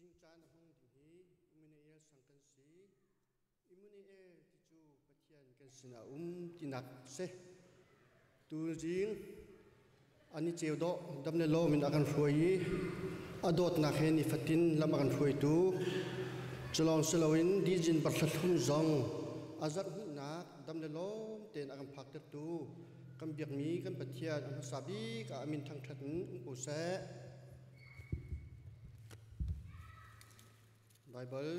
Tuzing caan a hmang ding hi Immanuel sang kan si. Immanuel ti cu Pathian kan sinah um tinak si. Tuzing an i ceu dawh dam le lawm in a kan hruai i a dawtnak he nifatin lam a kan hruaitu culawng si loin dijin barthlathum zong a zarh hnihnak dam le lawm tein a kan phaktertu kan biakmi kan Pathian a hmasa bik ah a min thangṭhat in um ko seh. Baibal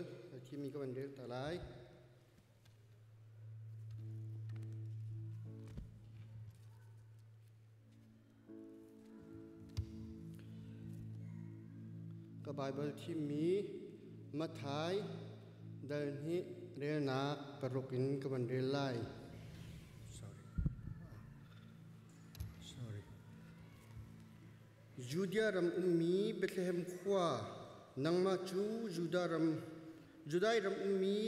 thimi ka van rel ta lai. Ka Baibal thimmi Matthai dal hnih relnak paruk in ka van rel lai. Sorry. Sorry. Judea ram ummi Bethlehem khua, nangmah cu Judah ram, Judai ram ummi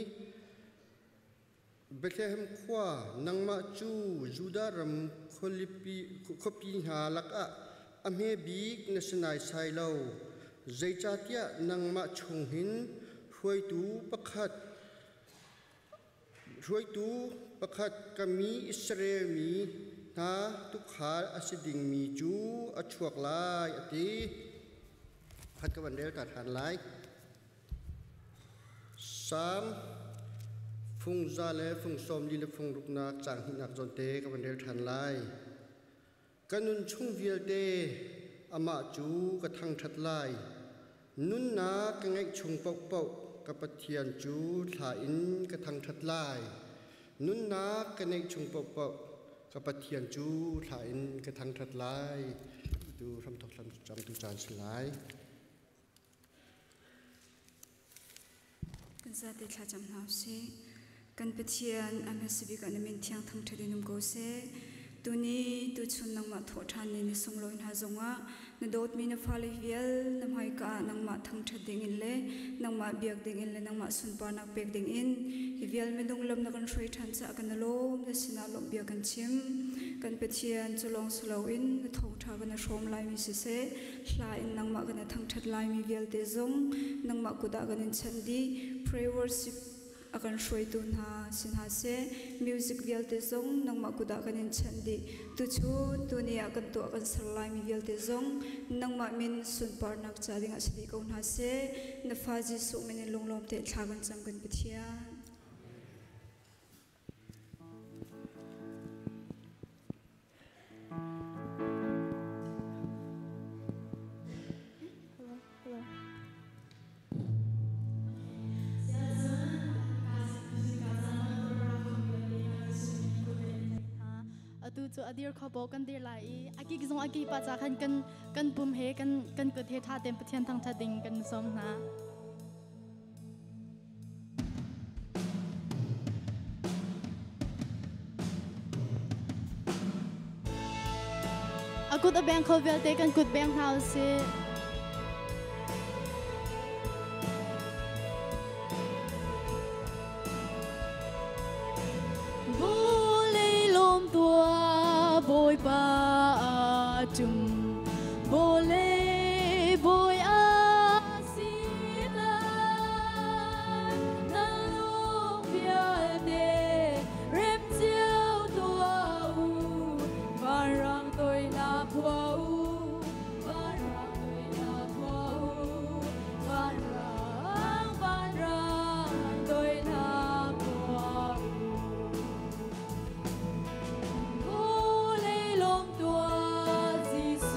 Bethlehem khua, nangmah cu Judah ram khualipi, khuapi hna lakah a hme bik na si naisai lo. Zeicahtiah nangmah chung hin hruaitu pakhat Hruaitu pakhat ka mi Israel mi hna tuukhal a si dingmi cu a chuak lai a ti. Khat ka van rel ta ṭhan lai. Salm fung za le fung sawm li le fung ruknak caang hnihnak zawnte ka van rel ṭhan lai. Ka nun chung vialte amah cu ka thangṭhat lai. Nunnak ka ngeih chung paohpaoh ka Pathian cu thla in ka thangṭhat lai. Nunnak ka neih chung paohpaoh ka Pathian cu thla in ka thangṭhat lai. Tu hramthok camtu caan si lai. Kan zate thlacam hna usih. Kan Pathian a hmasabik ah na min thiang thangṭhat in um ko seh. Tuni tuchun nangmah thawh ṭhan ni ni sunglawi hna zongah na dawtmi na fale vial na hmaika ah nangmah thangṭhat dingin le nangmah biak dingin le nangmah sunparnak pek dingin hi vial minung lam na kan hruai ṭhan caah kan i lawm na sinah lawmhbia kan chim. Kan Pathian cu lawng si loin na thawngṭha kan i hrawm laimi siseh hla in nangmah kan i thangṭhat laimi vialte zong nangmah kut ah kan in chanh dih. Pray worship a kan hruaitu hna si hna seh. Music vialte zong nangmah kut ah kan in chanh dih. Tuchun tuni ah kan tuah kan ser laimi vialte zong nangmah min sunparnak ca dingah si dih ko hna seh. Na fa Jesuh min in lunglawm te thla kan cam kan Pathian. Atu cu a dir kho bo kan dir lai i a kik zong a ki pa ca khan kan kan pum he kan kan kut he tha ten Pathian thangthat ding kan sawm hna. A kut a beng kho vialte kan kut beng hna usih. Vawlei lawm tuah Bawipa a ṭum. Vawlei bawi a si lai. Na lung vialte rem cio tuah u. Vanrang toi hla phuah u. Vanrang toi hla phuah u. Vanrang, vanrang toi hla phuah u. Vawlei lawm tuah Jesuh.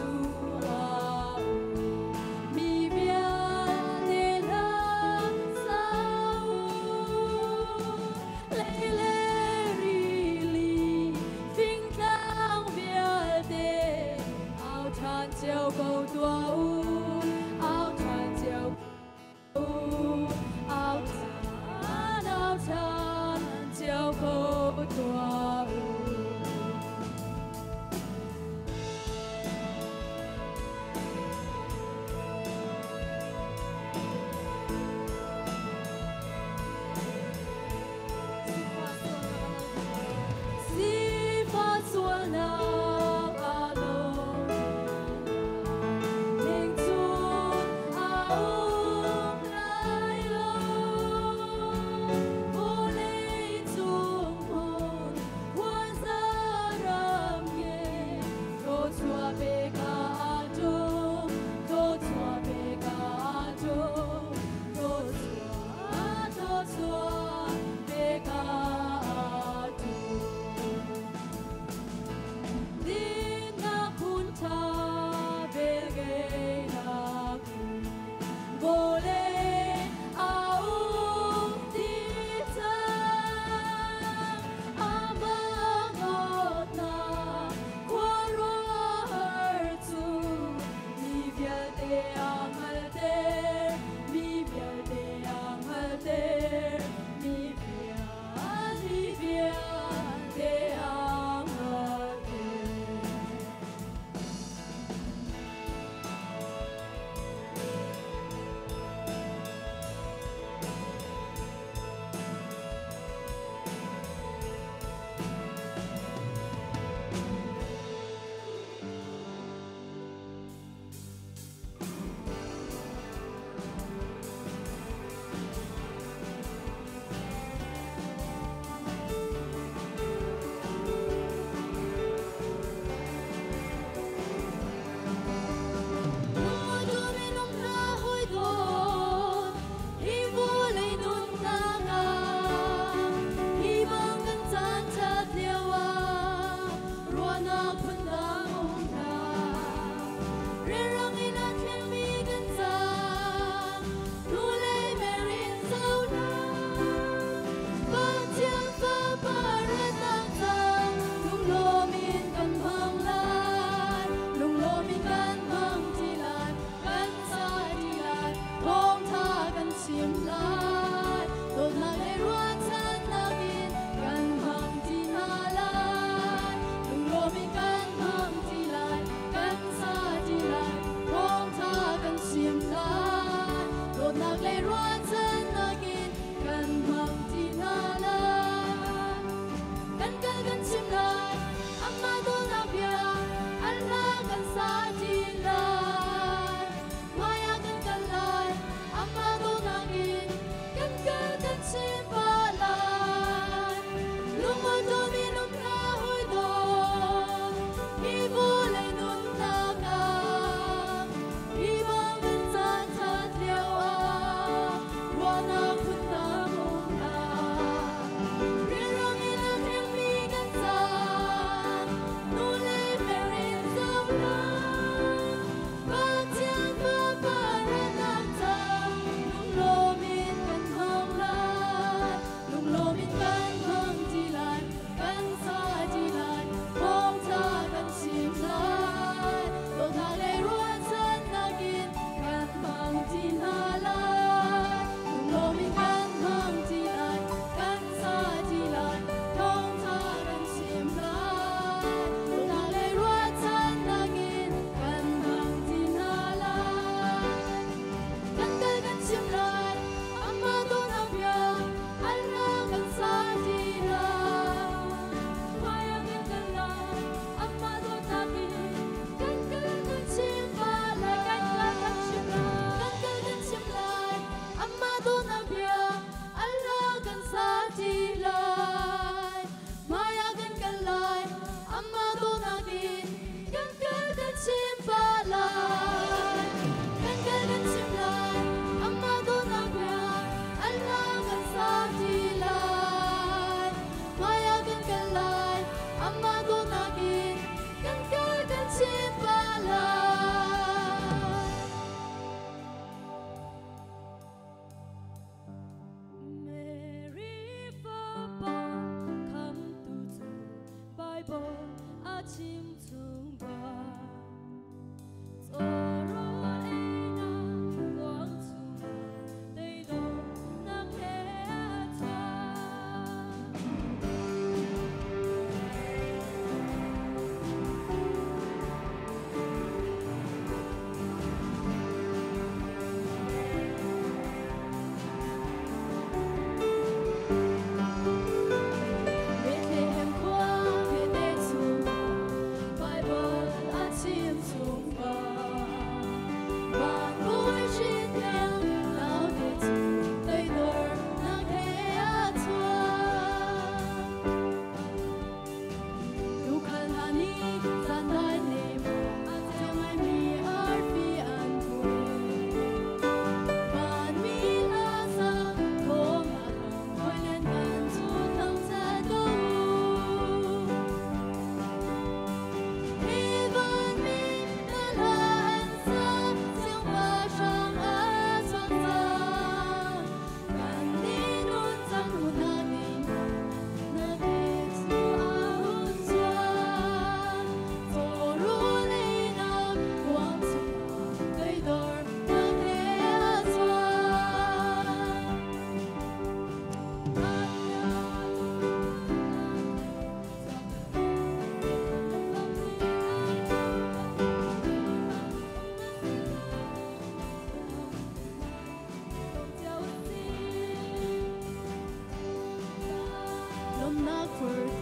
Khamnak phortu,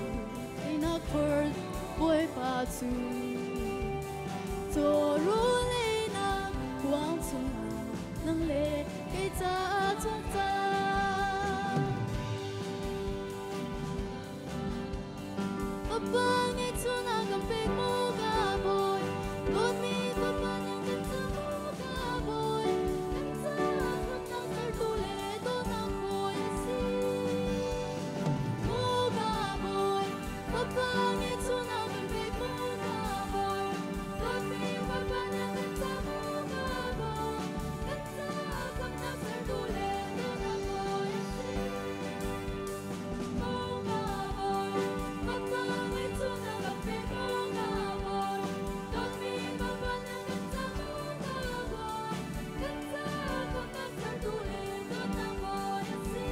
teinak phor Bawipa cu. Cawrul einak kuang chungah nang le kei caah chuak cang. Papa ngeihchun a kan pek mu ka bawi, dawtmi Papa nang kan ca mu ka bawi, kan caah khamnak sertu le dawtnak bawi a si. Mu ka bawi, Papa ngeihchun a kan pek mu ka bawi, dawtmi Papa nang kan ca mu ka bawi, kan caah khamnak sertu le dawtnak bawi a si. Mu ka bawi, Papa ngeihchun a kan pek mu ka bawi, dawtmi Papa nang kan ca mu ka bawi, kan caah khamnak sertu le dawtnak bawi a si.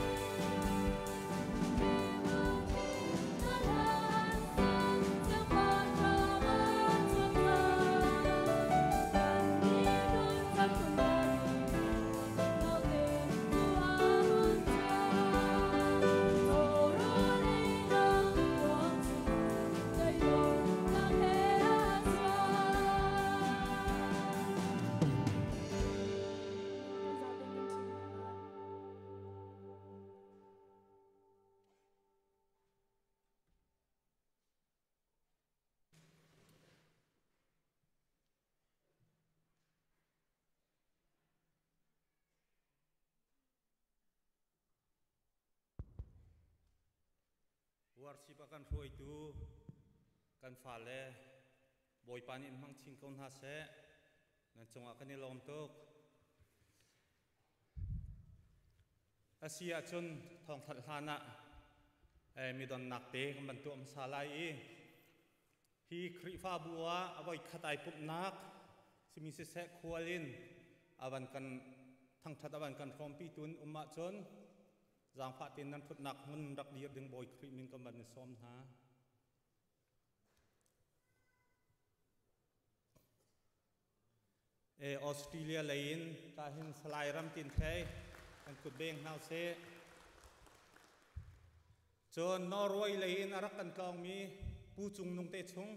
Worship a kan hruaitu kan fale Bawipa nih in hmang chin ko hna seh. Nan cungah kan i lawm tuk. Asi ahcun thawngthanh hlan ah midonnak te kan van tuah hmasa lai i hi Khrihfabu ah a voi khat ai pumhnak simi siseh khual in avan kan thangthat avan kan hrawmpi tun um ahcun zaangfah tein nan thutnak hmun rak dir ding Bawi Khrih min kan van i sawm hna. Australia lei in ka hin Salai Ram Tin Thei kan kut beng hna seh. Cun Norway lei in a rak kan tlawngmi Pu Cung Nung te chung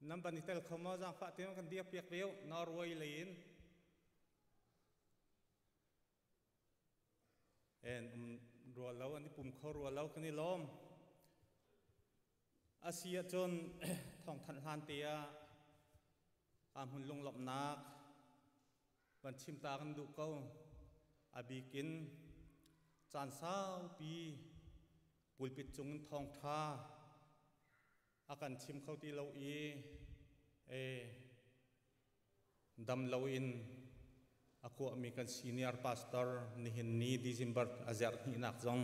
nan van i tel kho maw zaangfah tein kan dir piak ve Norway lei in. En um rua lo an i pum kho rua lo kan i lawm. Asi ahcun thawngthanh hlan te ah aa hmun lunglawmhnak van chim ta kan duh ko. A bik in caan saupi pulpit cung in thawngṭha a kan chim kho ti lo i dam loin a kuahmi kan senior pastor nihin ni December a zerh hnihnak zong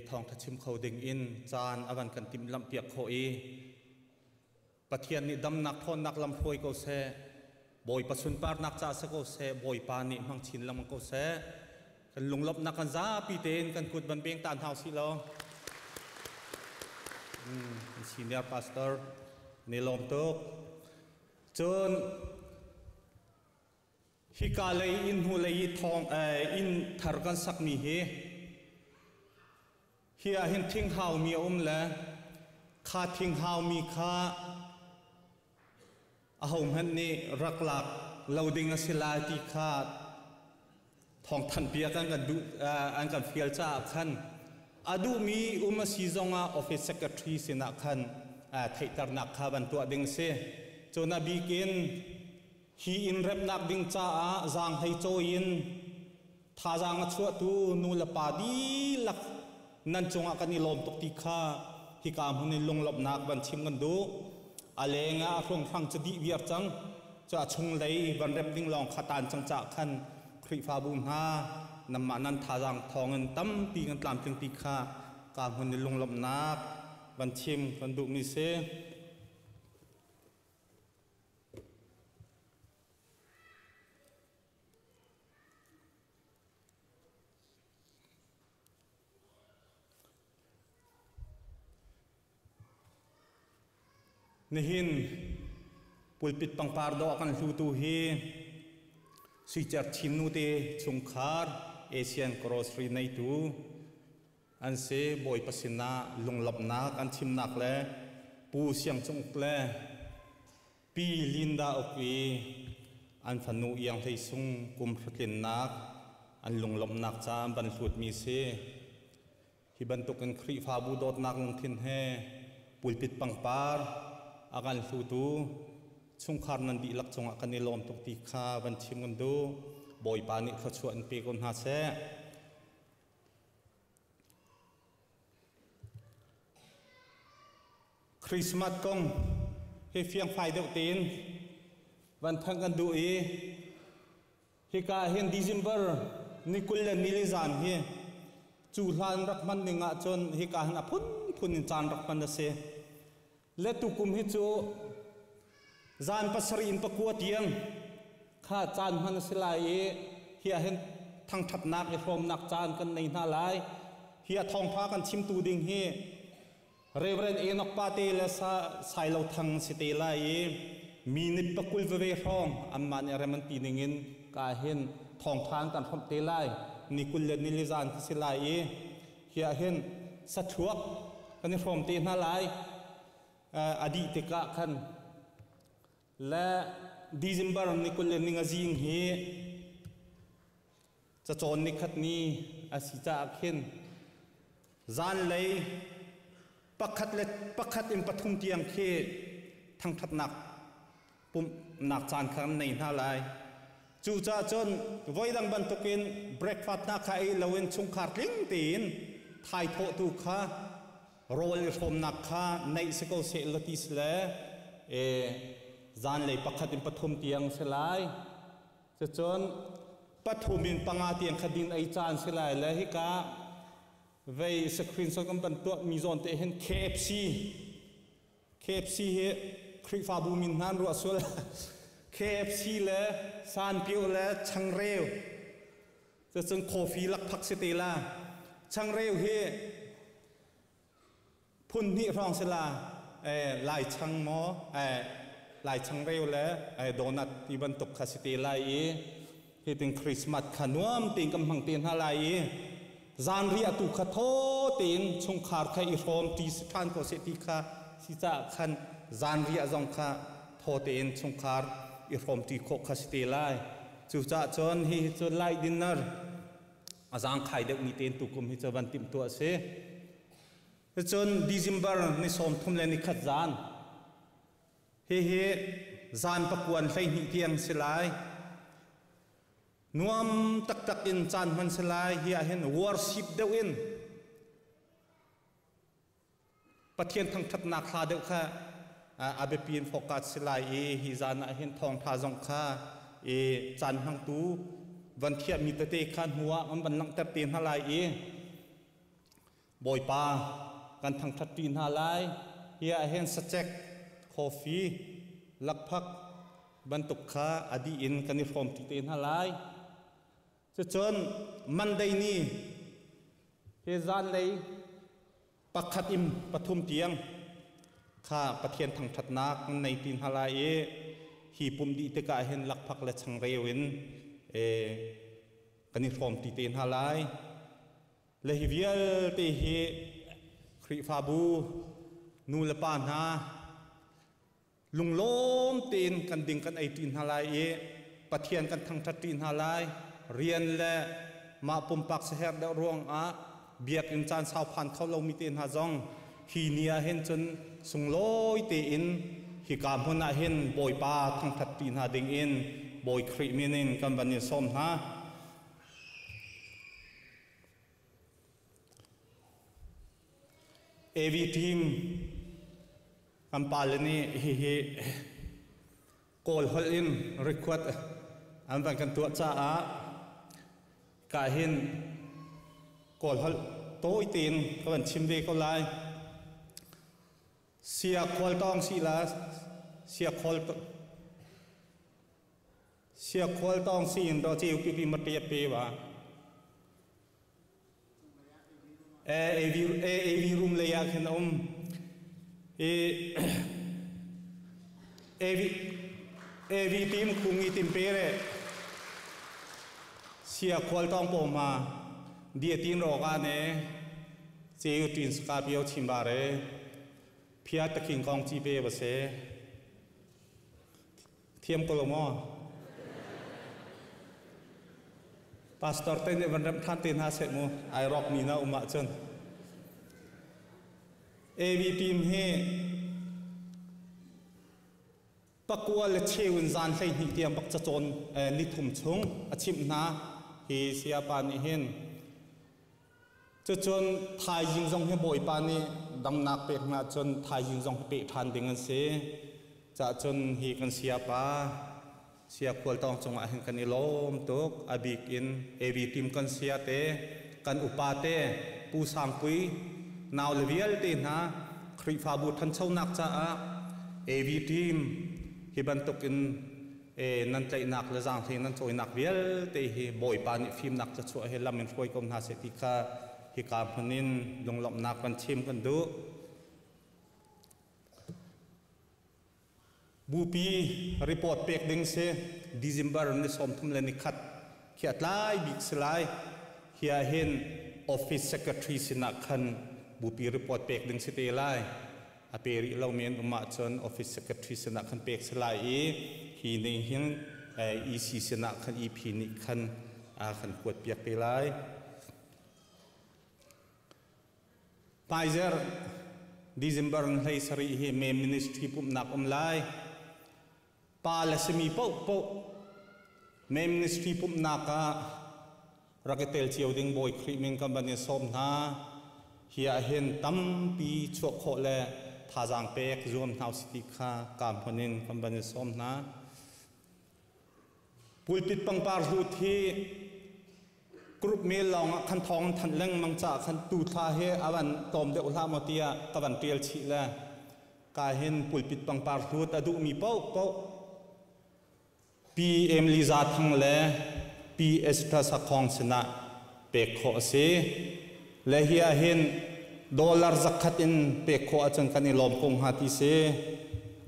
thawngṭha chim kho ding in caan a van kan timhlamh piak khawh i Pathian nih damnak ṭhawnnak lam hruai ko seh, Bawipa sunparnak ca si ko seh, Bawipa nih hmang chin lengmang ko seh. Kan lunglawmhnak kan zapi tein kan kut van beng ta hna usih law. Kan senior pastor ni lawm tuk. Cun hika lei inn hnu lei i thawng inn thar kan sakmi hi hi ah hin thing haumi a um le kha thing haumi kha ahohmanh nih rak lak lo ding a si lai ti kha thawngthanh piak an kan duh an kan fial caah khan a duhmi um a si zongah office secretary sinah khan theihternak kha van tuah ding si. Cun a bik in hi inn remhnak ding caah zaanghlei cawi in thazaang a chuahtu nu le pa dihlak nan cungah kan i lawm tuk ti kha hika hmun in lunglawmhnak van chim kan duh. A leng ah a hruanghrang cu dih viar cang. Cu a chunglei van remh ding lawng kha taan cang caah khan Khrihfabu hna nanmah nan thazaang thawngin tampi kan tlamtling ti kha ka hmun in lunglawmhnak van chim kan duhmi si. Nihin pulpit pangpar dawh a kan hlutu hi Suicer Chin nute chungkhar Asian Grocery neitu An si. Bawipa sinah lunglawmhnak an chimnak le Pu Siang Cung Uk le Pi Linda Uk i an fanu Iang Hlei Sung kum hratlinnak an lunglawmhnak ca an van hlutmi si. Hi bantukin Khrihfabu dawtnak lungthin he pulpit pangpar a kan hlutu chungkhar nan dihlak cungah kan i lawm tuk ti kha van chim kan duh. Bawipa nih thluachuah in pe ko hna seh. Christmas kong hi fiangfai deuh tein van thanh kan duh i hika hin December ni 20 le ni li zan hi cu hlan rak hman ning ahcun hika hin a phunphun in caan rak hman a si. Le tukum hi cu zan 7 in 9 tiang kha caan hman a si lai i hi ah hin thangṭhatnak i hrawmnak caan kan nei hna lai. Hi a thawngṭha kan chimtu ding hi Reverend Enoch Pate le Sailo Thang si te lai i minute 20 veve hrawng anmah nih rem an ti ning in ka hin thawngṭha an kan hrawmh te lai. Ni 20 le ni li zan khi si lai i hi ah hin sathluak kan i hrawm te hna lai. A dih tikah khan le December ni 20 le ni nga zing hi cacawn nikhat ni a si caah khin zanlei 1 le 1 in 3 tiang khi thangṭhatnak pumhnak caan kha kan nei hna lai. Cucaah cun voidang bantukin breakfast hna kha ei loin chungkhar tling tein thaithawhtu kha rawl i hrawmnak kha neih si ko seh law ti si le zanlei 1 in 3 tiang si lai. Cucun 3 in 5 tiang kha din ei caan si lai le hika vei screenshot kan van tuah mi zawn te hin KFC KFC hi Khrihfabu min hna an ruah sual. KFC le sanpio le changreu cucun coffee lakphak si te la. Changreu hi phun hnih hrawng si la. Lai chang maw lai changreu le donut ti bantuk kha si te lai i hitin Christmas kha nuam tein kan hmang te hna lai i zanriah tu kha thaw tein chungkhar kha i hrawm ṭi si ṭhan ko seh ti kha si caah khan zanriah zong kha thaw tein chungkhar i hrawm ṭi khawh kha si te lai. Cucaah cun hihi cu light dinner a zaangkhai deuh ni tein tukum hi cu van timhtuah a si. Cun December ni 31 zan hihi zan pakuan 12 tiang si lai. Nuam taktak in caan hman si lai. Hi ah hin worship deuh in Pathian thangṭhatnak hla deuh kha a biapi in focus si lai i hi zan ah hin thawngṭha zong kha i caan hmangtu van thiahmi tete kha hnu ah an van langhter te hna lai i Bawipa kan thangṭhat ṭi hna lai. Hi ah hin sacek, coffee, lakphak bantuk kha a dih in kan i hrawm ṭi te hna lai. Cucun Monday ni hi zanlei 1 in 3 tiang kha Pathian thangṭhatnak kan nei ti hna lai i hi pum dih tikah hin lakphak le changreu in kan i hrawm ti te hna lai. Le hi vialte hi Khrihfabu nu le pa hna lunglawm tein kan ding kan ei ṭi hna lai i Pathian kan thangṭhat ṭi hna lai. Rian le mah pumpak saherh deuh ruangah biakinn caan sau phan kho lomi te hna zong hi ni ah hin cun sunglawi tein hika hmun ah hin Bawipa thangṭhat ṭi hna ding in Bawi Khrih min in kan van in sawm hna. AV team kan pale nih hihi Kawl holh in record an van kan tuah caah ka hin Kawl holh tawi tein ka van chim ve ko lai. Sia khual tawng si la sia khual Sia khual tawng si in do chiu pi pi ma ṭiat pe wa. AV AV room lei ah khin um. I AV AV team khung i tim pe re. Sia khual tawng po ma dia tin ro ka ne. ကျေးတင်စကားပြောချင်ပါတယ်ဖျားတခင်ကောင်းကြည့်ပေးပါစေเทียมกลมอ pastor te ne van ram than te na se mu ai rok mi na uma chun AV team he pakua le chewin zan hlei hnih tiang bak cacawn ni thum chung a chimh hna hi sayapa nih hin. Cucun thaizing zong hi Bawipa nih damnak pek hna cun thaizing zong hi peh ṭhan ding an si. Cah cun hi kan sayapa sia khualtawng cungah hin kan i lawm tuk. A bik in AV team kan sia te, kan upa te, Pu Sangpui, nau le vialte hna Khrihfabu ṭhanchonak caah AV team hi bantuk in nan tlaihnak le zaanghlei nan cawinak vialte hi Bawipa nih fimnak thluachuah he lam in hruai ko hna seh ti kha hika hmun in lunglawmhnak kan chim kan duh. Bupi report pek ding si December ni 31 khi a tlai bik si lai. Hi ah hin office secretary sinah khan bupi report pek ding si te lai. A pe rih lomi an um ahcun office secretary sinah khan pek si lai i hi ning hin EC sinah khan EP nih khan a kan kuat piak te lai. Pfizer December 17 hi May Ministry pumhnak um lai. Pa le simi paohpaoh May Ministry pumhnak ah rak i tel cio ding Bawi Khrih min kan van i sawm hna. Hi ah hin tampi chuah khawh le thazaang pek zuam hna usih ti kha kaa hmun in kan van i sawm hna. Pulpit pangpar hlut hi group mail lawng ah khan thawng thanh lengmang caah khan tu thla hi a van tlawm deuh hlah maw tiah ka van ṭial chih le ka hin pulpit pangpar hlut a duhmi paohpaoh Pi Emily Za Thang le Pi Esther Sakhong sinah pek khawh a si. Le hi ah hin dollar zakhat in pek khawh ahcun kan i lawm ko hnga ti si.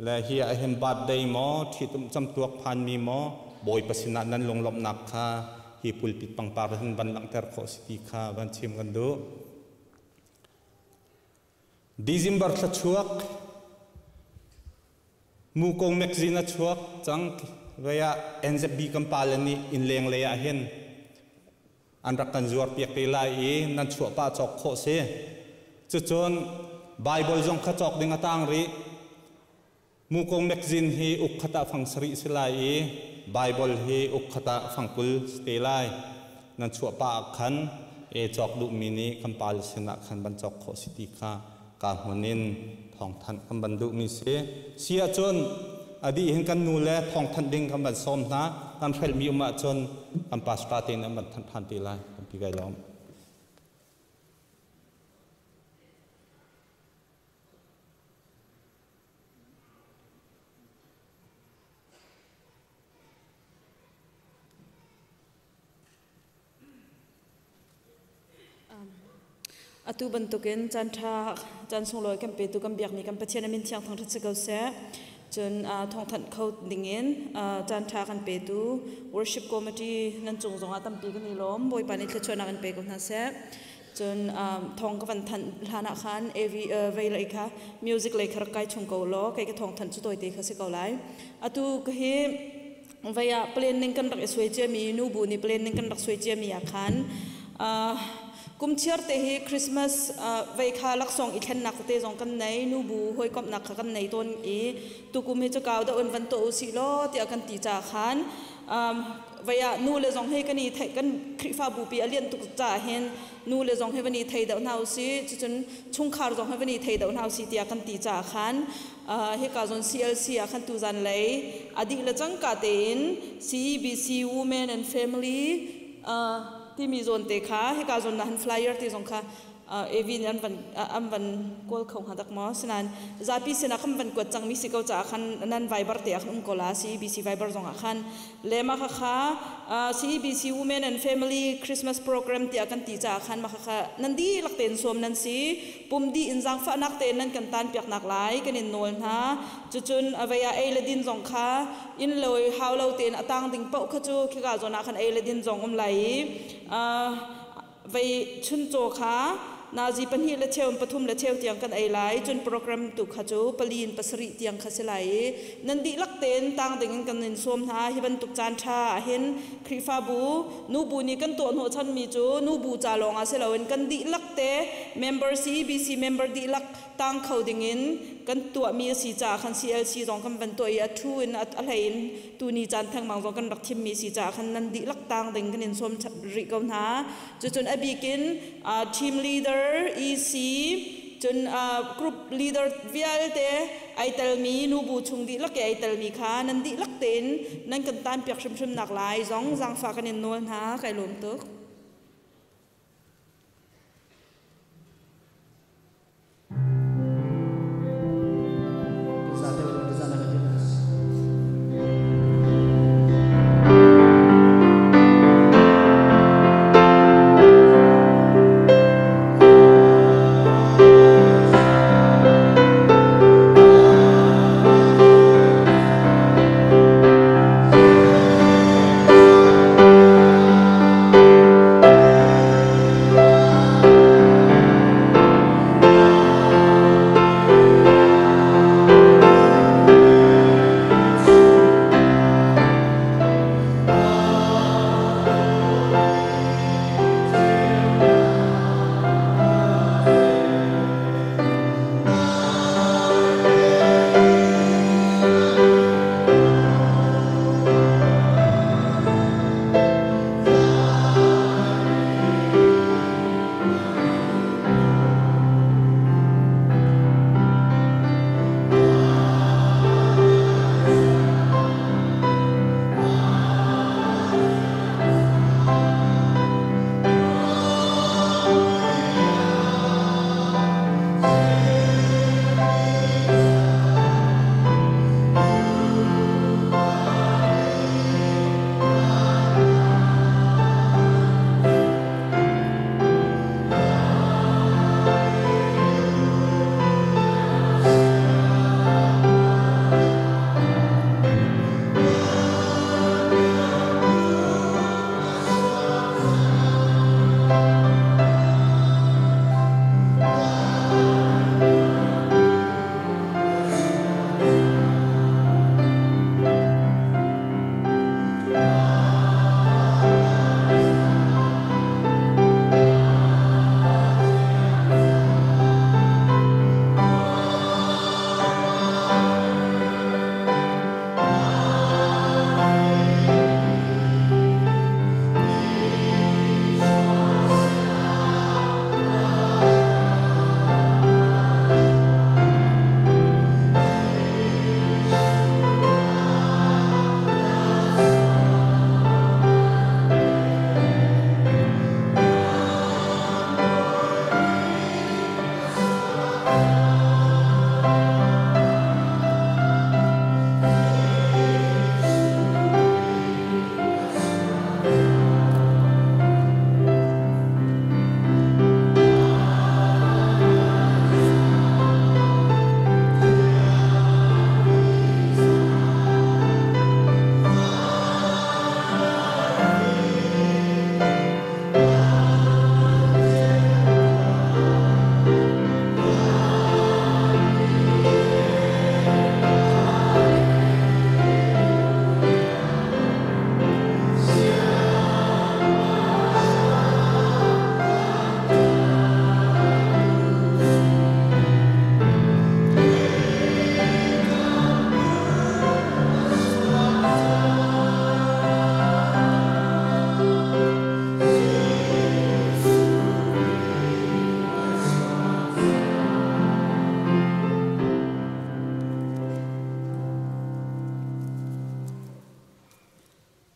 Le hi ah hin birthday maw, ṭhitumh camtuak phanmi maw, Bawipa sinah nan lunglawmhnak kha hi pulpit pangpar hin van langhter khawh si ti kha van chim kan duh. December thla chuak Muko magazine a chuak cang. Vei ah NZB kan pale nih innleng lei ah hin an rak kan zuar piak te lai i nan chuah pah cawk khawh si. Cucun Bible zong kha cawk ding a tang rih. Muko magazine hi uk khat ah fang sarih si lai i Bible hi uk khat ah fang 20 si te lai. Nan chuah pah ah khan e cawk duhmi nih kan pale sinah khan van cawk khawh si ti kha ka hmun in thawngthanh kan van duhmi si. Si ahcun a dih hin kan nu le thawngthanh ding kan van sawm hna. Kan hrelhmi um ahcun kan pastor te nih an van thanh ṭhan te lai. Kan pi kai lawm. Atu bantukin caan ṭha caan sunglawi kan petu kan biakmi kan Pathian a min thiang thangṭhat si ko seh. Cun thawngthanh kho dingin caan ṭha kan petu worship committee nan cung zongah tampi kan i lawm. Bawipa nih thluachuahnak in pe ko hna seh. Cun thawng ka van thanh hlan ah khan AV vei lei kha music lei kha rak kai chung ko law kei ka thawng thanh cu tawite kha si ko lai. Atu ka hi vei ah plan ning kan rak i suai ciami nu bu nih plan ning kan rak suai ciami ah khan kum chiar te hi Christmas vei kha laksawng i thlennak tete zong kan nei, nu bu hawikomhnak kha kan nei tawn i tukum hi cu kau deuh in van tuah u sih law tiah kan ti ca khan vei ah nu le zong hi kan i theih kan Khrihfabu pi a lian tuk caah hin nu le zong hi van i thei deuh hna usih, cucun chungkhar zong hi van i thei deuh hna usih tiah kan ti caah khan hika zawn CLC ah khan tuzan lei a dih le cangka tein CEBC Women and Family timi zawn te kha hika zawn ah han flyer te zong kha AV nih an van kawl kho hnga dak maw? Sinain zapi sinah khan van kuat cangmi si ko caah khan nan Viber te ah khan um ko la. CEBC Viber zong ah khan le mah khakha CEBC Women and Family Christmas Program tiah kan ti caah khan mah khakha nan dihlak tein sawm nan si. Pum dih in zaangfahnak tein nan kan tan piaknak lai kan in nawl hna. Cucun a vei ah ei le din zong kha inn lo i hau lo tein a tang ding paoh kha cu khika zawn ah khan ei le din zong um lai i vei chuncaw kha Nazi 2 le cheu 3 le cheu tiang kan ei lai. Cun program tu kha cu 4 in 7 tiang kha si lai i nan dihlak tein tang ding in kan in sawm hna. Hi bantuk caan ṭha ahhin Khrihfabu nubu nih kan tuah hnawhchanmi cu nubu ca lawng ah si loin kan dihlak te member CEBC member dihlak tang kho ding in kan tuahmi a si caah khan CLC zong kan van tuah i a thu in a hlei in tuni caan thengmang zong kan rak thimmi si caah khan nan dihlak tang ding kan in sawm rih ko hna. Cucun a bikin team leader, EC, cun group leader vialte ai telmi nubu chung dihlak i ai telmi kha nan dihlak tein nan kan tanpiak hrimhrim nak lai zong zaangfah kan in nawl hna. Kai lawm tuk.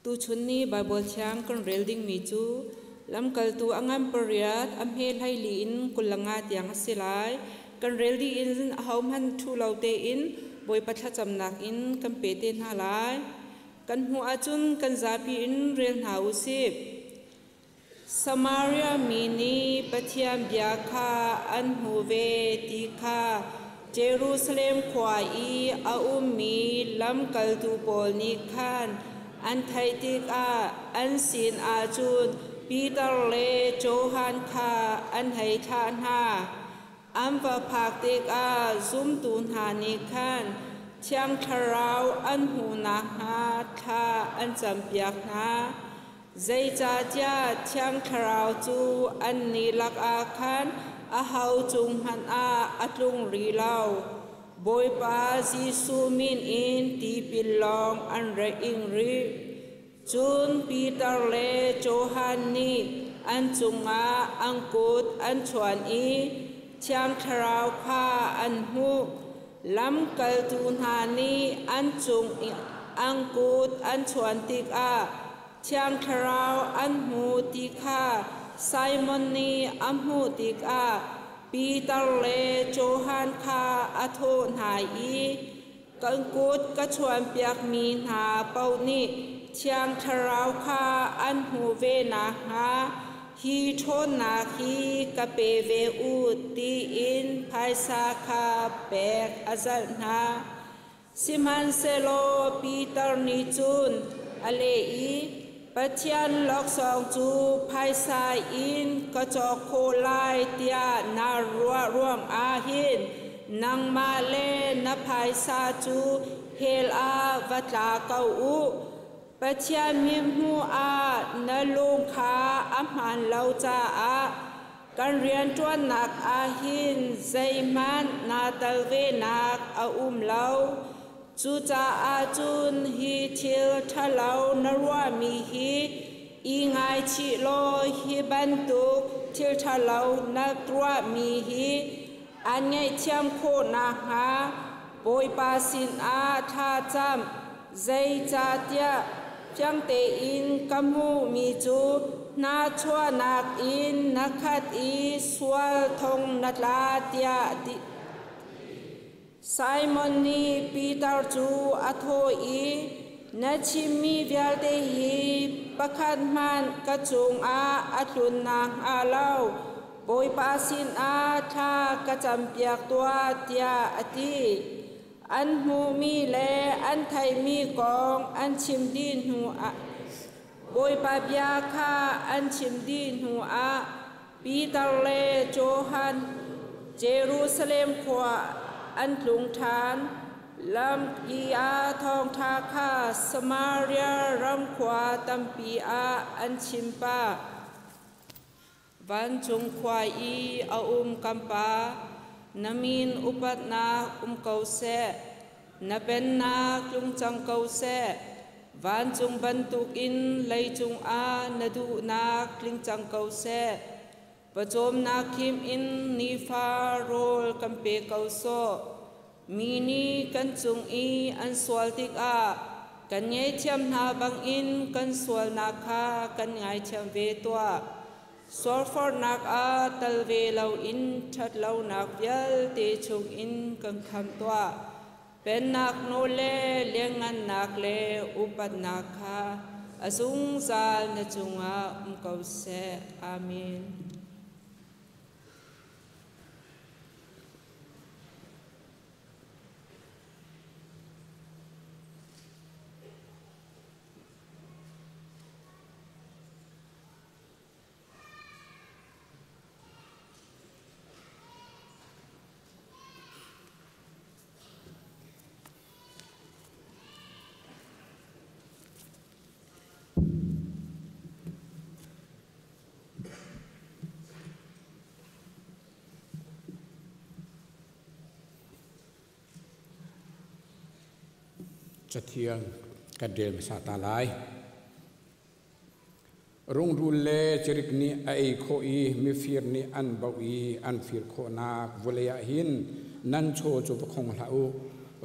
Tuchun ni Bible thiang kan rel ding mi cu lamkaltu angan pariat a hme hlaili in 25 tiang a si lai. Kan rel di in ahohmanh thu lo tein Bawipa thlacamnak in kan pe te hna lai. Kan hmuh ahcun kan zapi in rel hna usih. Samaria mi nih Pathian bia kha an hmu ve ti kha Jerusalem khua i a ummi lamkaltu pawl nih khan an theih tikah an sin ahcun Peter le Johan kha an hei thlah hna. An va phak tikah zumtu hna nih khan Thiang Thlarau an hmuh nakhnga thla an campiak hna. Zeicahtiah Thiang Thlarau cu annih lakah khan aho cung hmanh ah a tlung rih lo. Bawipa Jesuh min in tipil lawng an ra ing rih. Cun Peter le Johan nih an cungah an kut an chuan i Thiang Thlarau kha an hmuh. Lamkaltu hna nih an cung i an kut an chuan tikah Thiang Thlarau an hmu ti kha Simon nih a hmuh tikah Peter le Johan kha a thawh hna i, Kan kut ka chuanpiakmi hna paoh nih Thiang Thlarau kha an hmuh ve nakhnga hi ṭhawnnak hi ka pe ve u tiin phaisa kha pek a zalh hna. Sihmanhsehlaw Peter nih cun a leh i, Pathian laksawng cu phaisa in ka cawk khawh lai tiah naa ruah ruangah hin nangmah le na phaisa cu hell ah va tla ko u. Pathian mithmuh ah na lung kha a hmaan lo caah kan rianṭuannak ah hin zeihmanh naa tel venak a um lo. Cucaah cun hi thil ṭhalo na ruahmi hi i ngaichih law hi bantuk thil ṭhalo na ruahmi hi an ngaihthiam khawh nakhnga Bawipa sinah thla cam. Zeicahtiah fiang tein ka hmuhmi cu hnachuahnak in na khat i sual thong na tla tiah ti. Simon nih Peter cu a thawh i, Na chimmi vialte hi pakhat hmanh ka cungah a tlun nakhnga lo Bawipa sinah thla ka campiak tuah, tiah a ti. An hmuhmi le an theihmi kong an chim dih hnuah Bawipa bia kha an chim dih hnuah Peter le Johan Jerusalem khua an tlung ṭhan. Lampi ah thawngṭha kha Samaria ram khua tampi ah an chim pah. Vancung khua i a um kan Pa, na min upatnak um ko seh. Na pennak tlung cang ko seh. Vancung bantukin leicung ah na duhnak tling cang ko seh. Pawcawmnak khim in nifa rawl kan pe ko sawh. Mi nih kan cung i an sual tikah kan ngaihthiam hna bangin kan sualnak kha kan ngaithiam ve tuah. Sualforhnak ah tal ve loin ṭhatlonak vialte chungin kan khamh tuah. Pennak nawl le lianngannak le upatnak kha a zungzal na cungah um ko seh. Amen. Cathiang kan rel hmasa ta lai. Rungrul le cirik nih a ei khawh i mifir nih an baoh i an fir khawhnak vawlei ah hin nan chaw cu va khong hlah u.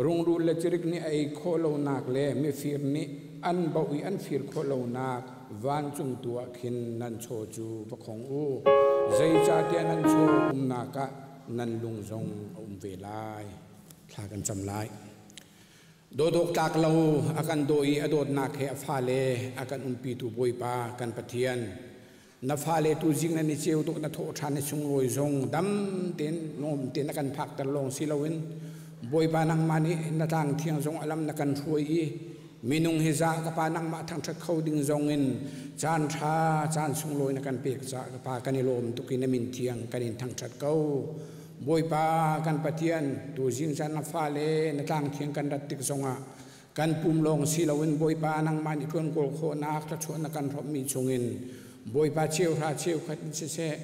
Rungrul le cirik nih a ei khawh lonak le mifir nih an baoh i an fir khawh lonak vancung tu ah khin nan chaw cu va khong u. Zeicahtiah nan chaw umnak ah nan lung zong a um ve lai. Thla kan cam lai. Dawdawk tlak lo a kan daw i a dawtnak he a fale a kan umpitu Bawipa kan Pathian, na fale tu zing nan i ceu tuk na thawh ṭhan i sunglawi zong dam tein nuam tein na kan phakter lawng si loin Bawipa nangmah nih na tlang thiang zong a lam na kan hruai i Minung hi za ka pa nangmah thangṭhat kho ding zong in caan ṭha caan sunglawi na kan pek caah ka pa kan i lawm tuk i na min thiang kan in thangṭhat ko. Bawipa kan Pathian, tuzing caan na fale na tlang thiang kan rat tik zongah kan pum lawng si loin Bawipa nangmah nih ṭuan kawl khawhnak thluachuah na kan hrawmhmi chungin Bawipa cheuhra cheukhat in siseh,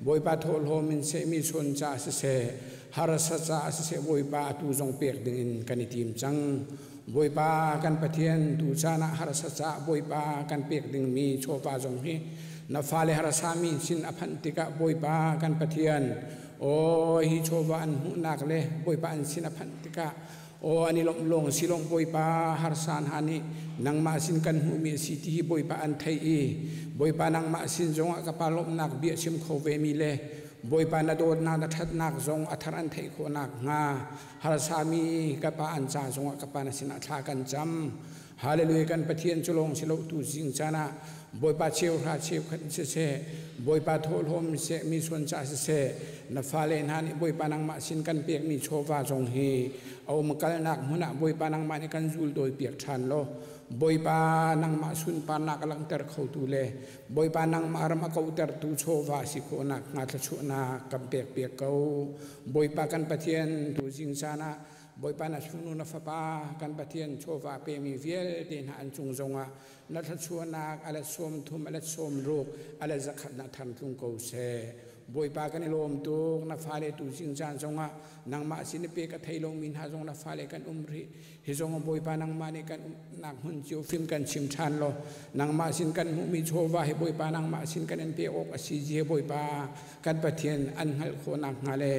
Bawipa thawhlawm in seh mi chawn caah siseh, harsa caah siseh Bawipa atu zong pek dingin kan i tim cang. Bawipa kan Pathian, tu caan ah harsa caah Bawipa kan pek dingmi chawva zong hi na fale harsami sin a phanh tikah Bawipa kan Pathian, aw hi chawva an hmuhnak le Bawipa an sin a phanh tikah aw an i lawmh lawng si lawng Bawipa harsa hna nih nangmah sin kan hmuhmi a si ti hi Bawipa an theih i Bawipa nangmah sin zongah ka pa lawmhnak bia chim kho vemi le Bawipa na dawtnak na ṭhatnak zong a thar an theih khawh nakhnga harsami ka pa an ca zongah ka pa na sinah thla kan cam. Hallelujah kan Pathian cu lawng si lo tu zing caan ah Bawipa cheuhra cheukhat in siseh Bawipa thawhlawm siseh mi suan ca siseh na fale hna nih Bawipa nangmah sin kan pekmi chawva zong hi a um kalnak hmun ah Bawipa nangmah nih kan zul dawi piak ṭhan law Bawipa nangmah sunparnak a langhter khotu le Bawipa nangmah ram a kautertu chawva si khawhnak hnga thluachuahnak kan pek piak ko. Bawipa kan Pathian tu zing caan ah Bawipa na sunu na fapa kan Pathian chawva pemi vialte hna an cung zongah na thluachuahnak a let 30 a let 60 a let 100 na than tlung ko seh. Bawipa kan i lawm tuk na fale tu zing caan zongah nangmah sin i pek a thei lomi hna zong na fale kan um rih. Hi zong Bawipa nangmah nih kan umnak hmun cio fim kan chim ṭhan law nangmah sin kan hmuhmi chawva hi Bawipa nangmah sin kan in pek awk a si ji Bawipa kan Pathian an hngalh khawh nakhnga le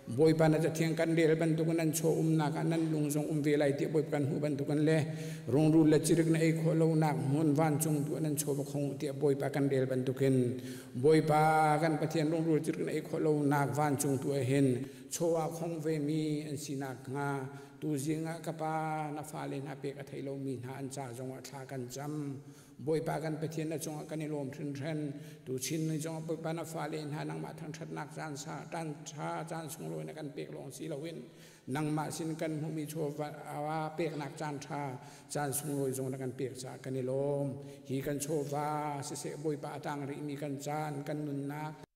Bawipa na cathiang kan rel bantukin nan chaw umnak ah nan lung zong um ve lai tiah Bawipa kan hmuh bantukin le rungrul le cirik na ei khawh lonak hmun vancung tu ah nan chaw va khong u tiah Bawipa kan rel bantukin Bawipa kan Pathian rungrul cirik na ei khawh lonak vancung tu ah hin chaw ah khong vemi an si nakhnga tuzing ah ka pa na fale hna pek a thei lomi hna an ca zongah thla kan cam. Bawipa kan Pathian na cungah kan i lawm hrinhran. Tuchin ni zongah Bawipa na fale hna nangmah thangṭhatnak caan sa caan ṭha caan sunglawi na kan pek lawng si loin nangmah sin kan hmuhmi chawva peknak caan ṭha caan sunglawi zong na kan pek caah kan i lawm. Hi kan chawva siseh Bawipa a tang rihmi kan caan kan nunnak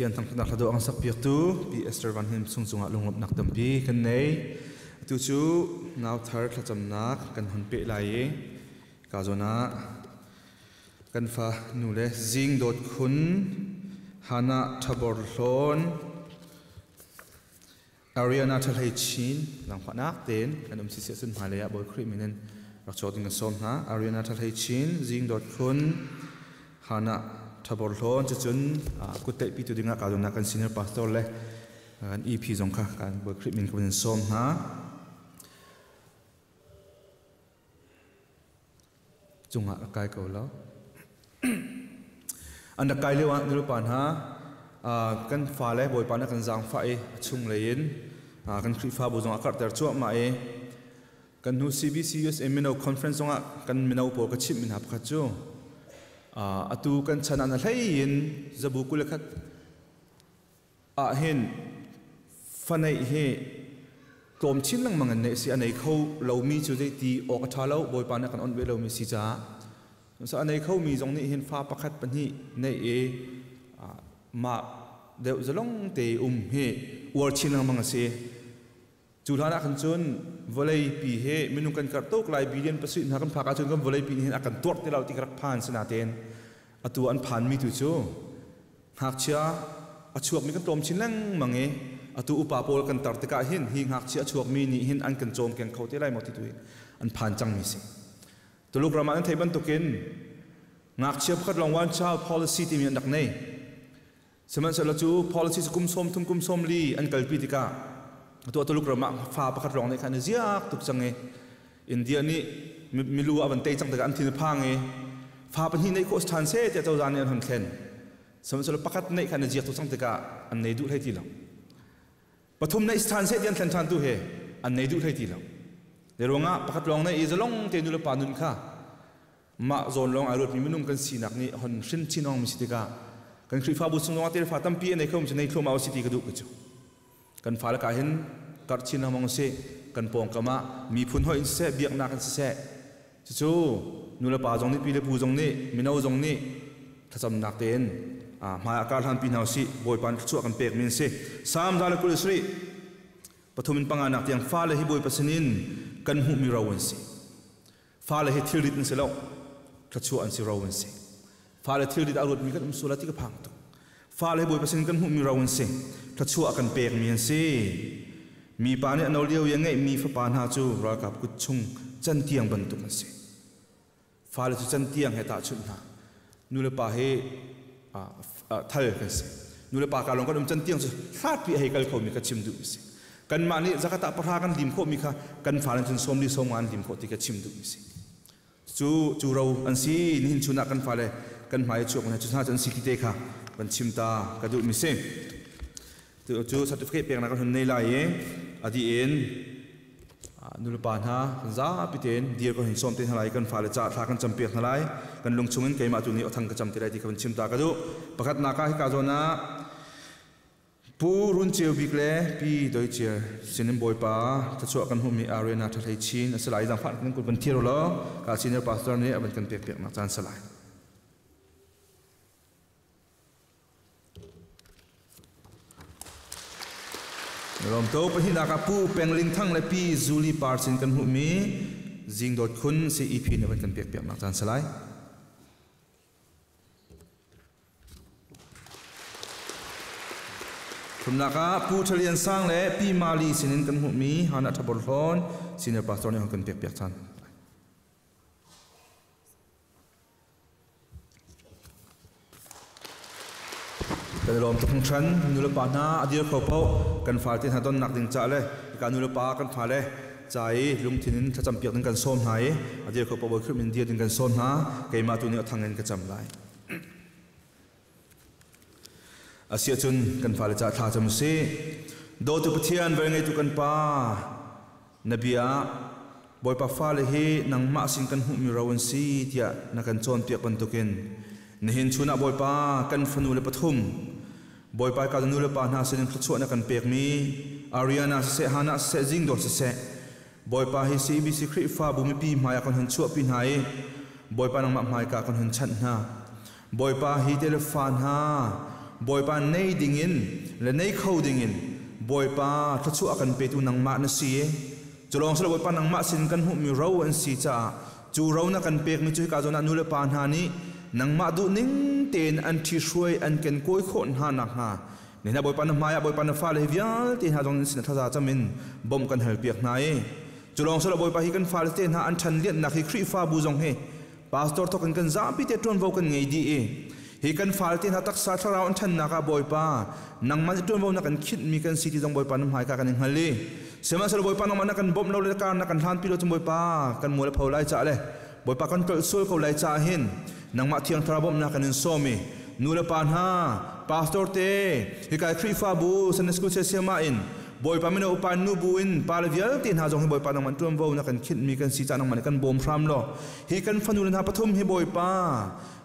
Pathian thangthatnak hla dawh an sak piaktu Pi Esther Van Him sung cungah lunglawmhnak tampi kan nei. Atu cu nau thar thlacamnak kan hun peh lai i ka zawn ah kan fa nu le Zing Dawt Khun, Hannah Thabor Hlawn, Ariana Thalhei Chin langfahnak tein kan um si cun hmailei ah Bawi Khrih min in rak chuak ding kan sawm hna. Ariana Thalhei Chin, Zing Dawt Khun, Hannah Thabor Hlawn cucun kutteih pitu dingah ka nak kan senior pastor le kan EP zong kha kan Bawi Khrih min kan in sawm hna. Cungah rak kai ko lo. An rak kai lio ah nulepa hna kan fale Bawipa nih kan zaangfah i a chung lei in kan Khrihfabu zong a karhter cuahmah i kan hnu CBC USA Mino Conference zongah kan mino pawl ka chimhmi hna pakhat cu atu kan chan ah na hlei in zabu 21 ah hin faneih hi tlawm chin lengmang in neih si. A nei kho lomi cu zei ti awk a ṭha lo, Bawipa nih kan onh ve lomi si caah. So a nei khomi zong nih hin fa pakhat pahnih neih i mah deuh zalong te um hi uar chin lengmang a si. Cu hlan ah khan cun vawlei pi he minung kan karh tuk lai, billion pasarih hna kan phak ahcun kan vawlei pi nih hin a kan tuarh ti lo ti ka rak phan. Sinain atu an phanmi tu cu ngakchia a chuakmi kan tlawm chin lengmang i atu upa pawl kan tar tikah hin hi ngakchia a chuakmi nih hin an kan cawm keng kho te lai maw ti tu hi an phan cangmi si. Tuluk ram ah nan theih bantukin ngakchia pakhat lawng, one child policy timi an rak nei. Sihmanhsehlaw cu policy cu kum 30 kum 40 an kalpi tikah atu Tuluk ram ah fa pakhat lawng nih khan i ziak tuk cang i India nih milu a van tei cang tikah an thin a phang i fa pahnih neih khawh ṭhan seh tiah cozah nih an hon thlen. Sihmanhsehlaw pakhat neih khan i ziak tuk cang tikah an nei duh hlei ti lo. Pathum neih ṭhan seh ti an thlen ṭhan tu he an nei duh hlei ti lo. Zei ruangah pakhat lawng neih i zalong te nu le pa nun kha mah zawn lawng ai ruatmi minung kan sinak nih hon hrin chin mi si tikah kan Khrihfabu chung zongah telefa tampi a nei kho mi nei thluahmah si ti ka duh ka cu. Kan fale ka hin karh chin lengmang usih. Kan pawngkam ah miphun hoih in siseh, biaknak in siseh, cucu nulepa zong nih, pi le pu zong nih, mino zong nih thlacamnak tein hmai ah kar hlanpi hna usih. Bawipa nih thluachuah kan pek mi an si. Salm 127 pathum in panga nak tiang, fale hi Bawipa sinin kan hmuhmi ro an si. Fale hi thilrit an si lo, thluachuah an si, ro an si. Fale thilrit a ruatmi kan um sual ti ka phang tuk. Fale hi Bawipa sin kan hmuhmi ro an si, thluachuah kan pekmi an si. Mi pa nih a no lio i a ngeihmi fapa hna cu ralkap kut chung cantiang bantuk an si. Fale cu cantiang he tahchunh hna. Nu le pa hi thal kan si. Nu le pa ka lawng kan um, cantiang cu hlatpi a hei kal khomi ka chim duh mi si. Kanmah nih zakata 10 kan lim khawhmi kha kan fale cun 40 50 an lim khawh ti ka chim duh mi si. Cu cu ro an si. Nihin chun ah kan fale kan hmai chuak na cu hna cu an si ti te kha kan chim ta ka duh mi si. Cu certificate peknak kan hun nei lai i adi in nulepa hna kan zapi tein dir kan hun sawm te hna lai. Kan fale ca thla kan campiak hna lai. Kan lung chungin keimah tu nih othang ka cam te lai ti kha kan chim ta ka duh. Pakhat nak ah hika zawn ah Pu Run Ceu Bik le Pi Doi Ciar sinin Bawipa thluachuah kan hmuhmi Arena Ṭhahlei Chin a si lai. Zaangfah kan kut van thir law ka senior pastor nih a van kan pek piaknak caan si lai. Rom to pahnihnak ah Pu Peng Ling Thang le Pi Zuli Par sin kan hmuhmi Zing Dawt Khun CEP nih a van kan pek piaknak caan si lai. Thumnak ah Pu Ṭhalian Sang le Pi Mali sinin kan hmuhmi Hannah Ṭhabor Hlawn senior pastor nih a kan pekpiak chan. Kan i lawm tuk hringhran. Nulepa hna a dir kho paoh kan falte hna donnak ding ca le ka nulepa kan fale ca i lungthin in thlacam piak ding kan sawm hna i a dir kho paoh Bawi Khrih min dir ding kan sawm hna. Keimah tu nih a thang in ka cam lai. Asiahcun kan fale ca thla cam usih. Dawtu Pathian, velngeitu kan Pa, na bia ah Bawipa fale hi nangmah sin kan hmuhmi ro an si tiah na kan cawnpiak bantukin nihin chun ah Bawipa kan fanu le pathum Bawipa ka nu le pa hna sinin thluachuah na kan pekmi Ariana siseh, Hannah siseh, Zingdawt siseh, Bawipa hi CBC Khrihfabu mipi hmai ah kan hun chuahpi hna i Bawipa nangmah hmaika kan hun chanh hna. Bawipa hi telefa hna Bawipa nei dingin le nei kho dingin Bawipa thluachuah kan petu nangmah na si. Cu lawng si lo, Bawipa, nangmah sin kan hmuhmi ro an si caah cu ro na kan pekmi cu hika zawn ah nu le pa hna nih nangmah duh ning tein an ṭhihruai an ken kawi khawh hna nakhnga nihin ah Bawipa na hmaiah Bawipa na fale hi vialte hna zong sin thlaza cam in bawmh kan hal piak hna i cu lawng si lo, Bawipa, hi kan fale te hna an ṭhan lianhnak hi Khrihfabu zong hi pastor thawk in kan zapi te ṭuanvo kan ngei dih i hi kan fale te hna taksa thlarau an ṭhannak ah Bawipa nangmah nih ṭuanvo na kan khinhmi kan si ti zong Bawipa na hmaika kan i hngal i sihmanhsehlaw Bawipa nangmah na kan bawmh lo le kar na kan hlanpi lo cun Bawipa kan mual a pho lai caah le Bawipa kan tlolh sual ko lai caah hin nangmah Thiang Thlarau bawmhnak kan in sawm i nu le pa hna, pastor te, hikai Khrihfabu Sunday School siasiama in Bawipa mino upa nu bu in pa le vialte hna zong hi Bawipa nangmah ṭuanvo na kan khinhmi kan si caah nangmah nih kan bawm hram law hi kan fanu le hna pathum hi Bawipa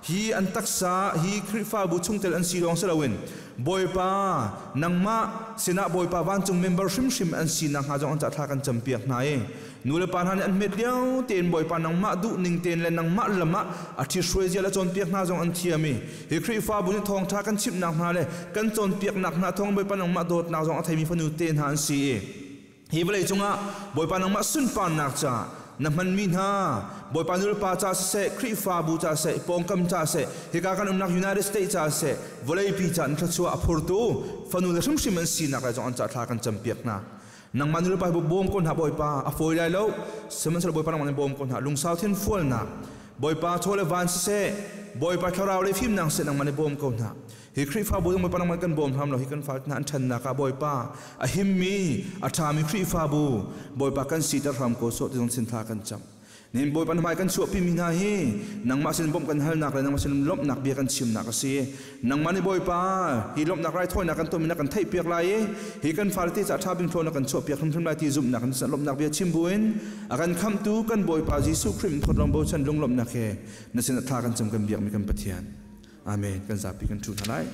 hi an taksa hi Khrihfabu chungtel an si lawng si loin Bawipa nangmah sinah Bawipa vancung member hrimhrim an si nakhnga zong an ca thla kan campiak hna i nu le pa hna nih an hmet lio tein Bawipa nangmah duh ning tein le nangmah lam ah a ṭhihruai zia le cawnpiak hna zong an thiam i hi Khrihfabu nih thawngṭha kan chimhnak hna le kan cawnpiaknak hna thawng Bawipa nangmah dawtnak zong a theimi fanu te hna an si i hi vawlei cungah Bawipa nangmah sunparnak caah na hmanmi hna Bawipa nulepa ca siseh, Khrihfabu ca siseh, pawngkam ca siseh, hika kan umnak United States ca siseh, vawleipi ca in thluachuah a phurtu fanu le hrimhrim an sinak lai zong an ca thla kan campiak hna. Nangmah nulepa hi bawm ko hna Bawipa, a fawi lai lo, sihmanhsehlaw Bawipa nangmah nih bawm ko hna. Lungsau thin fualnak Bawipa chaw le van siseh, Bawipa thlarau le fimnak siseh, nangmah nih bawm ko hna. Hi Khrihfabu zong Bawipa nangmah kan bawm hram lo, hi kan fa hna an ṭhannak ah Bawipa a himmi a ṭhami Khrihfabu Bawipa kan siter hram ko sawh ti zong sin thla kan cam. Nihin Bawipa na hmai kan chuahpi mi hna hi nangmah sin bawmh kan halnak le nangmah sin lawmhnak bia kan chimnak a si. Nangmah nih Bawipa hi lawmhnak raithawinak kan tuahmi na kan theihpiak lai i hi kan fale te caah ṭha bing thlawn na kan chuahpiak hrimhrim lai ti zumhnak in lawmhnak bia chim buin a kan khamhtu kan Bawipa Jesuh Khrih thawt lawng bochan lunglawmhnak he na sin ah thla kan cam kan biakmi kan Pathian. Amen. Kan zapi kan ṭhu hna lai.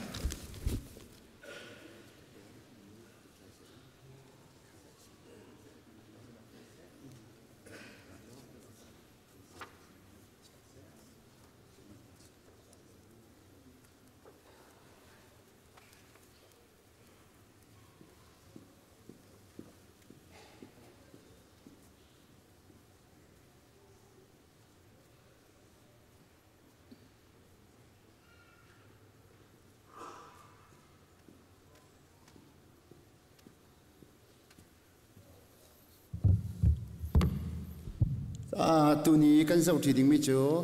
Tuni kan zohṭi dingmi cu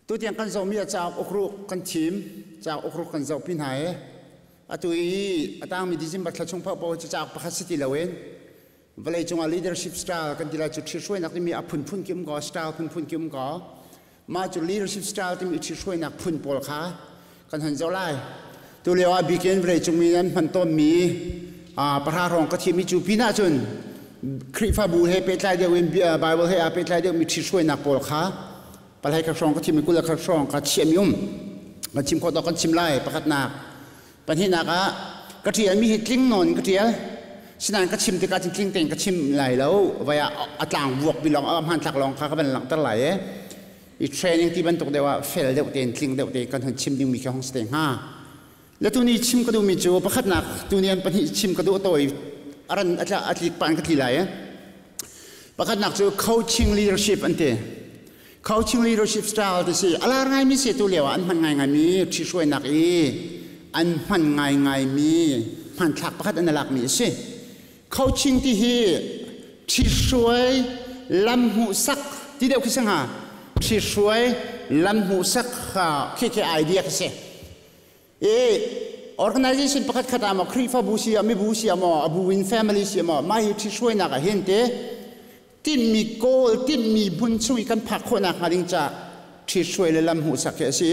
tutiang kan zohmi ah cauk ukruk kan thim, cauk ukruk kan zohpi hna i atu i a tangmi December thla chung paohpaoh cu cauk pakhat si ti loin vawleicung ah leadership style kan ti lai cu ṭhithruainak timi a phunphun ki um kaw, style phunphun ki um kaw, mah cu leadership style timi ṭhithruainak phun pawl kha kan hon zoh lai. Tu lio ah bikin vawleicung mi an hman tawnmi pahra hrawng ka thimmi cu pinah cun Khrihfabu he pehtlai deuh in Bible he aa pehtlai deuhmi ṭhithruainak pawl kha palhai khat hrawng ka thimmi 20 khat hrawng ka chiahmi um kan chim khawh tawk kan chim lai. Pakhatnak, pahnihnak ah ka ṭialmi hi tling nawn in ka ṭial, sinain ka chim tikah cun tling tein ka chim lai lo, vai ah a tlang vuak bi lawng, a hmanthlak lawng kha ka van langhter lai i i training ti bantuk deuh ah fel deuh tein, tling deuh tein kan hun chim dingmi khi hong si te hnga. Le tuni chim ka duhmi cu pakhatnak, tuni an pahnih chim ka duh, tawi aran atla atlik pan ka tli lai. Pakhatnak cu coaching leadership an ti. Coaching leadership style ti si, alar ngaimi si, tu lio ah an hman ngaingaimi ṭhihruainak i an hman ngaingaimi hmanthlak pakhat an lakmi a si. Coaching ti hi ṭhihruai lam hmuhsak ti deuh khi si hnga, ṭhihruai lam hmuhsak khi khi idea khi si. I organization pakhat khat ah maw, Khrihfabu si ah, mibu si ah maw, a bu in family si ah maw, mah hi ṭhihruainak ah hin te tinhmi goal, tinhmi hmun chung i kan phak khawhnak hnga ding ca ṭhithruai le lam hmuhsak hi a si.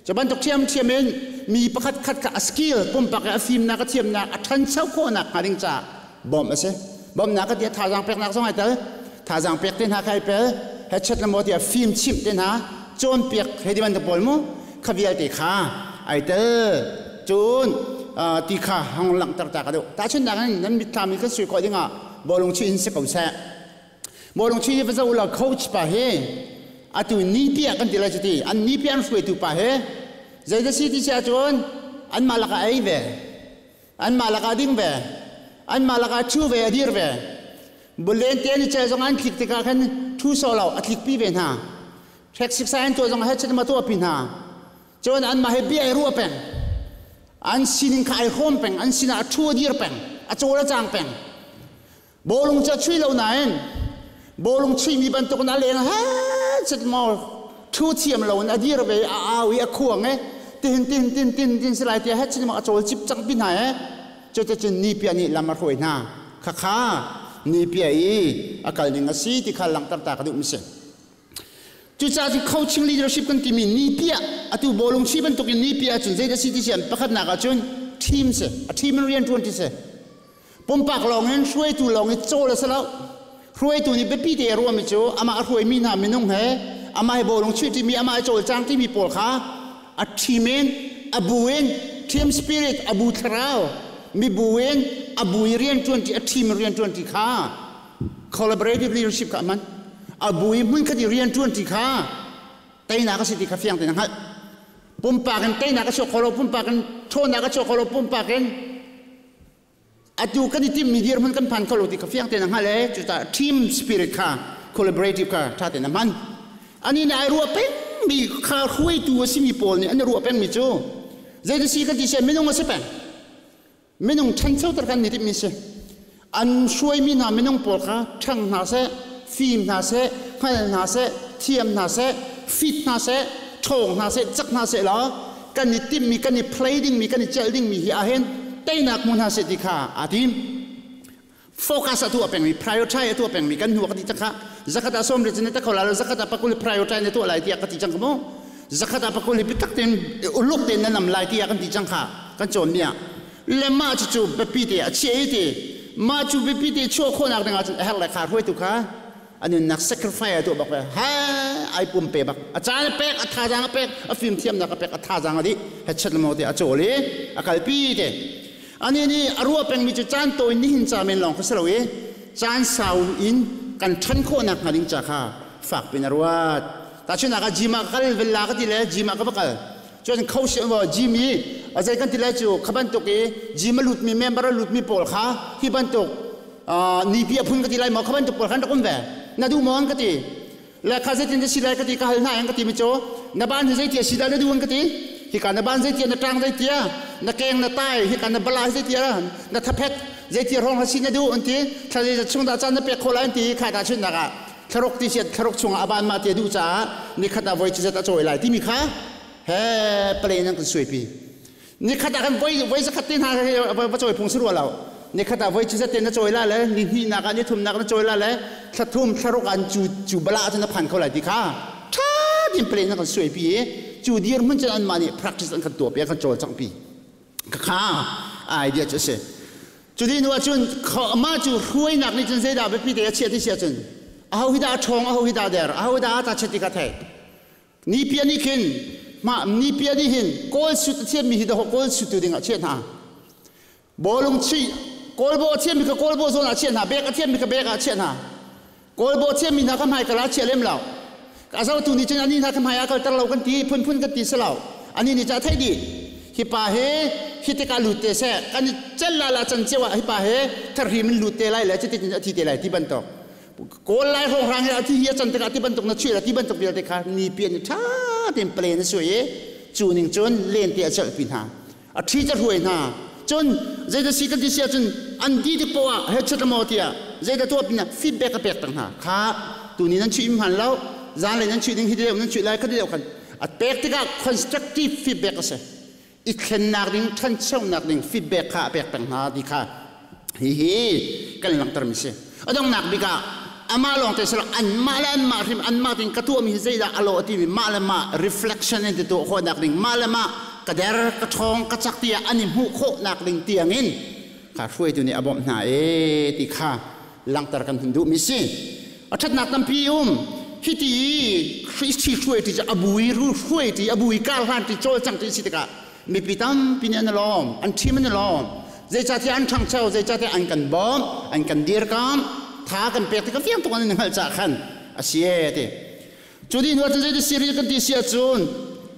Cu bantuk ṭhiamṭhiam in mi pakhat khat kha a skill, pumpak i a fimnak, a thiamnak a ṭhancho khawhnak hnga ding ca bawmh a si. Bawmhnak ka ti ah thazaang peknak zong ai tel, thazaang pek te hna kha ai pel, headset le maw tiah fim chimh te hna, cawnpiak hei ti bantuk pawl mu kha vialte kha ai tel. Cun ti kha hong langhter ta ka duh. Tahchunhnak in nan mitthlam in kan sui khawh dingah bawlung chuih in si ko seh. Bawlung chuih hi va zoh law coach pa hi atu ni piah kan ti lai cuti an ni piah an hruaitu pa hi Zei si ti si ahcun anmah lakah ei ve, anmah lakah ding ve, anmah lakah ṭhu ve, a dir ve. Bulen te ni cel zong an tlik tikah khan ṭhu sawh lo a tlikpi ve hna. Hrek siksa an tuah zong he chet ma tuahpi hna. Cun anmah he bia i ruah peng. An sining kha ai hrawm peng, an sinah a ṭhu a dir peng, a cawl a cang peng. Bawlung cu a chuih lo nain bawlung chuihmi bantukin a leng he chet maw ṭhu thiam loin a dir ve i a au i a khuang i tihin tin tin tin tin si lai tiah he chin a cawl cip cang pi hna e. Cuticun nipia nih lam a hruai hna. Khakha nipia i a kal ning a si ti kha langhter ta ka duhmi si. Cucaah cun coaching leadership kan timi nipia atu bawlung si bantukin nipia ahcun zeidah si ti si an pakhatnak ahcun team si. A team in rian ṭuan ti si. Pumpak lawngin hruaitu lawng i cawl a si lo. Hruaitu nih biapi te a ruahmi cu amah a hruaimi hna minung he amah he bawlung chuihṭimi amah he cawlcang timi pawl kha a team in a bu in team spirit a bu thlarau mibu in a bu i rianṭuanṭi a team in rianṭuanṭi kha collaborative leadership kha a hman. A bu i hmunkhat i rianṭuanṭi kha teinak a si ti kha fiang tein a hngalh. Pumpak in teinak a chuak kho lo, pumpak in ṭhawnnak a chuak kho lo, pumpak in atu kan i timmi dirhmun kan phan kho lo ti kha fiang tein a hngalh e. Cucaah team spirit kha collaborative kha ṭha tein a hman. Ani nih ai ruah pengmi kha hruaitu a simi pawl nih an i ruah pengmi cu zei si kan ti sian minung a si peng. Minung ṭhanchoter kan i timhmi si. An hruaimi hna minung pawl kha ṭhang hna seh, fim hna seh, hngal hna seh, thiam hna seh, fit hna seh, ṭhawng hna seh, cak hna seh law kan i timhmi, kan i play dingmi, kan i celh dingmi hi ahhin teinak hmu hna seh ti kha aa tim. Focus a tuah pengmi, prioritize a tuah pengmi kan hnu ka ti cang kha. Zakhat ah 70 cun ta kho la lo, zakhat ah 40 prioritize na tuah lai tiah ka ti cang ka mu. Zakhat ah 40 biatak tein uluk tein na nam lai tiah kan ti cang kha kan cawn mi ah. Le mah cucu biapi te a chia i ti mah cu biapi te chuah khawhnak ding ahcun a herh le kha hruaitu kha a nunnak sacrifice a tuah bak ve ha ai pum pe bak a caan a pek, a thazaang a pek, a fimthiamnak a pek, a thazaang a dih he chet lemo te a cawl i a kalpi te. Ani nih a ruah pengmi cu caan tawi nihin ca men lawng kha si lo i caan sau in kan ṭhan khawhnak hnga ding ca kha fak pin a ruat. Tahchunhnak ah gym ah ka kal vella ka ti le gym ah ka va kal. Cun kho si gym i a zei kan ti lai cu kha bantuk i gym a lutmi member a lutmi pawl kha hi bantuk nipi a phun ka ti lai maw kha bantuk pawl khan rak um ve. Na duh maw an ka ti. Le kha zeitin si lai ka ti ka hal hna an ka ti mi cu na ban hi zeitia si dah na duh an ka ti. Hika na ban zeitia, na ṭang zeitia, na keng na tai, hika na bala zeitia, na thaphet zeitia hrawng ha si na duh an ti. Thla zeizat chung dah caan na pek khawh lai an ti. Kha dah chunnak ah thlaruk ti siat thlaruk chungah a ban ma ti a duh caah nikhat ah voi cizat a cawi lai timi kha he plane an kan suaipi. Nikhat ah kan voi voi zakhat te hna va cawi phung si rua lo. Nikhat ah voi cizat te na cawi la le ni hnihnak ah ni thumnak na cawi la le thla thum thlaruk an cu cu bala cun na phan kho lai ti kha ṭha din plane an kan suaipi i cu dirhmun cun anmah nih practice an kan tuahpi an kan cawlcanghpi kha idea cu a si. Cu dih hnu ahcun mah cu hruainak nih cun zeidah biapi te a chiah ti si ahcun aho hi dah a ṭhawng, aho hi dah a der, aho dah a ta chiat ti kha thei. Nipia nih khin mah nipia nih hin kawl sut a thiammi hi dahawh kawl suttu ding ah chiah hna. Bawlung chuih kawlbo a thiammi kha kawlbo zawn ah chiah hna, bek a thiammi kha bek ah chiah hna. Kawlbo a thiammi hna kha hmaikal ah chiah lem lo. A zohtu nih cun anih hna kha hmai ah kalter lo kan ti, phunphun kan ti si lo. Anih nih cun a theih dih. Hi pa hi hi tikah lut te seh, kan i cel la la can cio ah hi pa hi tharhrim in lut te lai le cuti cun a thi te lai ti bantuk. Kawl lai hrawnghrang hi a thi hi a can tikah ti bantuk na chuih la ti bantuk vialte kha nipi an i ṭha tein plan a suai i cu ning cun lente a celhpi hna. A ṭhi ca hruai hna. Cun zeidah si kan ti si ahcun an di tik poah ah headset maw tiah zeidah tuah pinah feedback a pek tak hna. Kha tuni nan chuih hman lo, zanlei nan chuih ding hi deuh nan chuih lai kha deuh khan a pek tikah constructive feedback a si. I thlennak ding, ṭhanchonak ding feedback kha a pek peng hna ti kha hihi kan langhtermi si. A donghnak bik ah amah lawng te silo anmah le anmah hrim anmah tin ka tuahmi hi zeidah a lawh timi mah le mah reflection in ti tuah khawhnak ding, mah le mah ka der ka ṭhawng ka cak tiah an i hmuh khawhnak ding tiangin kha hruaitu nih a bawmh hna e ti kha langhter kan hun duhmi si. A ṭhatnak tampi um. Hiti Khrih hruai ti cu a bui hruai ti a bui kar hlan ti cawlcang ti si tikah mipi tampi nih an i lawm, an ṭhim an i lawm. Zeicahtiah an ṭhangcho, zeicahtiah an kan bawmh, an kan dirkamh, tha kan pek ti ka fiang tuk an in hngalh caah khan a si e ti. Cu dih hnu ahcun zeiti siri kan ti si ahcun.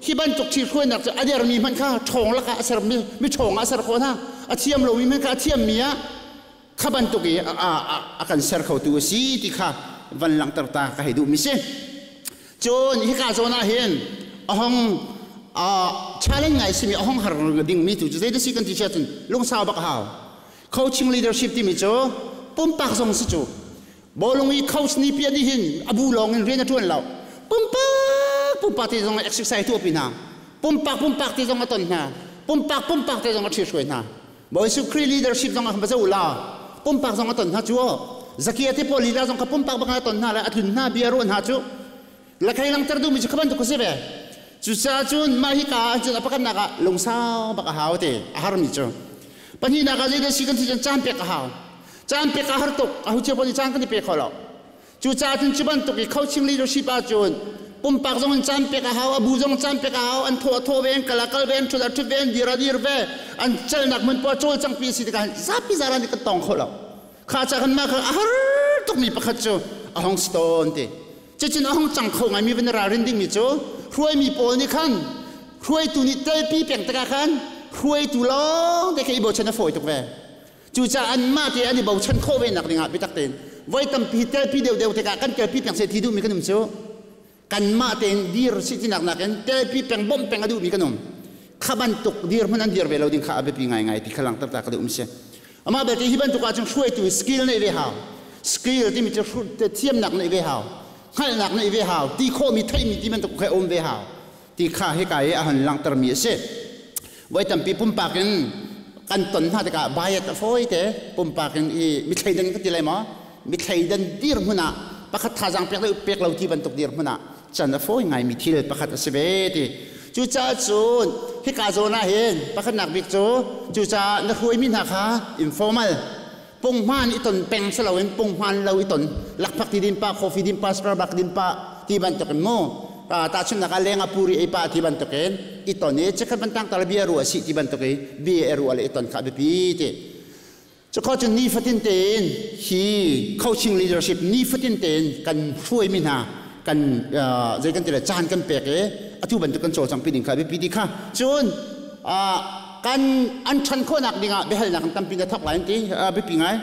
Hi bantuk ṭhithruainak cu a dermi hmanh kha ṭhawng lakah a sermi mi ṭhawng ah a ser khawh hna. A thiam lomi hmanh kha a thiammi ah kha bantuk i a kan ser khotu a si ti kha van langhter ta ka hei duhmi si. Cun hika zawn ah hin a hong challenge ngai simi a hong har dingmi tu cu zei si kan ti sia cun lungsau bak a hau. Coaching leadership timi cu pumpak zong si cu bawlung i coach ni piah nih hin a bu lawng in rian a ṭuan lo. Pumpak pumpak te zong exercise tuahpi hna. Pumpak pumpak te zong a ton hna. Pumpak pumpak te zong a ṭhihruai hna. Bawi Jesuh Khrih leadership zong a zo la. Pumpak zong a ton hna cu. Zakia te pawl lila zong kha pumpak bak a ton hna le a tlun hna bia ruah hna cu. Lakhei langter duhmi cu kha bantuk a si ve. Cucaah cun mah hi ka ah cun a pakhatnak ah lungsau bak a hau te a harmi cu. Pahnihnak ah zeidah si kan si cun caan pek a hau. Caan pek a har tuk. A hu cio pawl nih caan kan i pe kho lo. Cucaah cun cu bantuk i coaching leadership ahcun pumpak zong in caan pek a hau, a bu zong caan pek a hau, an thawh a thawh ve, an kal a kal ve, an ṭhut a ṭhut ve, an dir a dir ve, an calnak hmun paoh cawlcangh pi a si tikah zapi zaran nih kan tawng kho lo. Kha ca kan mah kha a har tukmi pakhat cu a hong si tawn ti. Cucun a hong cang kho ngaimi van i ralrin dingmi cu hruaimi pawl nih khan hruaitu nih telpi peng tikah khan hruaitu lawng te kha i bochan a fawi tuk ve. Cucaah anmah te an i bochan khawh ve nak dingah biatak tein voi tampi telpi deuhdeuh tikah kan telpi peng seh ti duhmi kan um cu kanmah tein dir si tinak nakin telpi peng bawmh peng a duhmi kan um. Kha bantuk dir hmun an dir ve lo ding kha a biapi ngaingai ti kha langhter ta ka duh um si. Amah belte hi bantuk ahcun hruaitu skill neih ve hau. Skill timi cu thiamnak neih ve hau. Hngalhnak neih ve hau. Ti khawhmi theihmi ti bantuk kha um ve hau. Ti kha hika i a hon langhtermi a si. Voi tampi pumpak in kan ton hna tikah bias a fawi te pumpak in i mithleidan ka ti lai maw mithleidan dirhmun ah pakhat thazaang pek le pek lo ti bantuk dirhmun ah can a fawi ngaimi thil pakhat a si ve ti. Cucaah cun hika zawn ah hin pakhatnak bik cu cucaah na hruaimi hna kha informal punghman i ton peng si loin punghman lo i ton lakphak ti din pa coffee din pa Starbucks din pa ti bantuk in mu tahchunhnak ah leng ah puri ei pa ti bantuk in i ton i chikkhat bantang tal bia ruah si ti bantuk i bia ruah le i ton kha biapi ti. Cukho cun nifatin tein hi coaching leadership nifatin tein kan hruaimi hna kan zei kan ti le caan kan pek i atu bantuk kan cawlcang pi ding kha biapi ti kha. Cun kan an ṭhan khawhnak dingah biahalnak kan tampi na thawk lai an ti biapi ngai.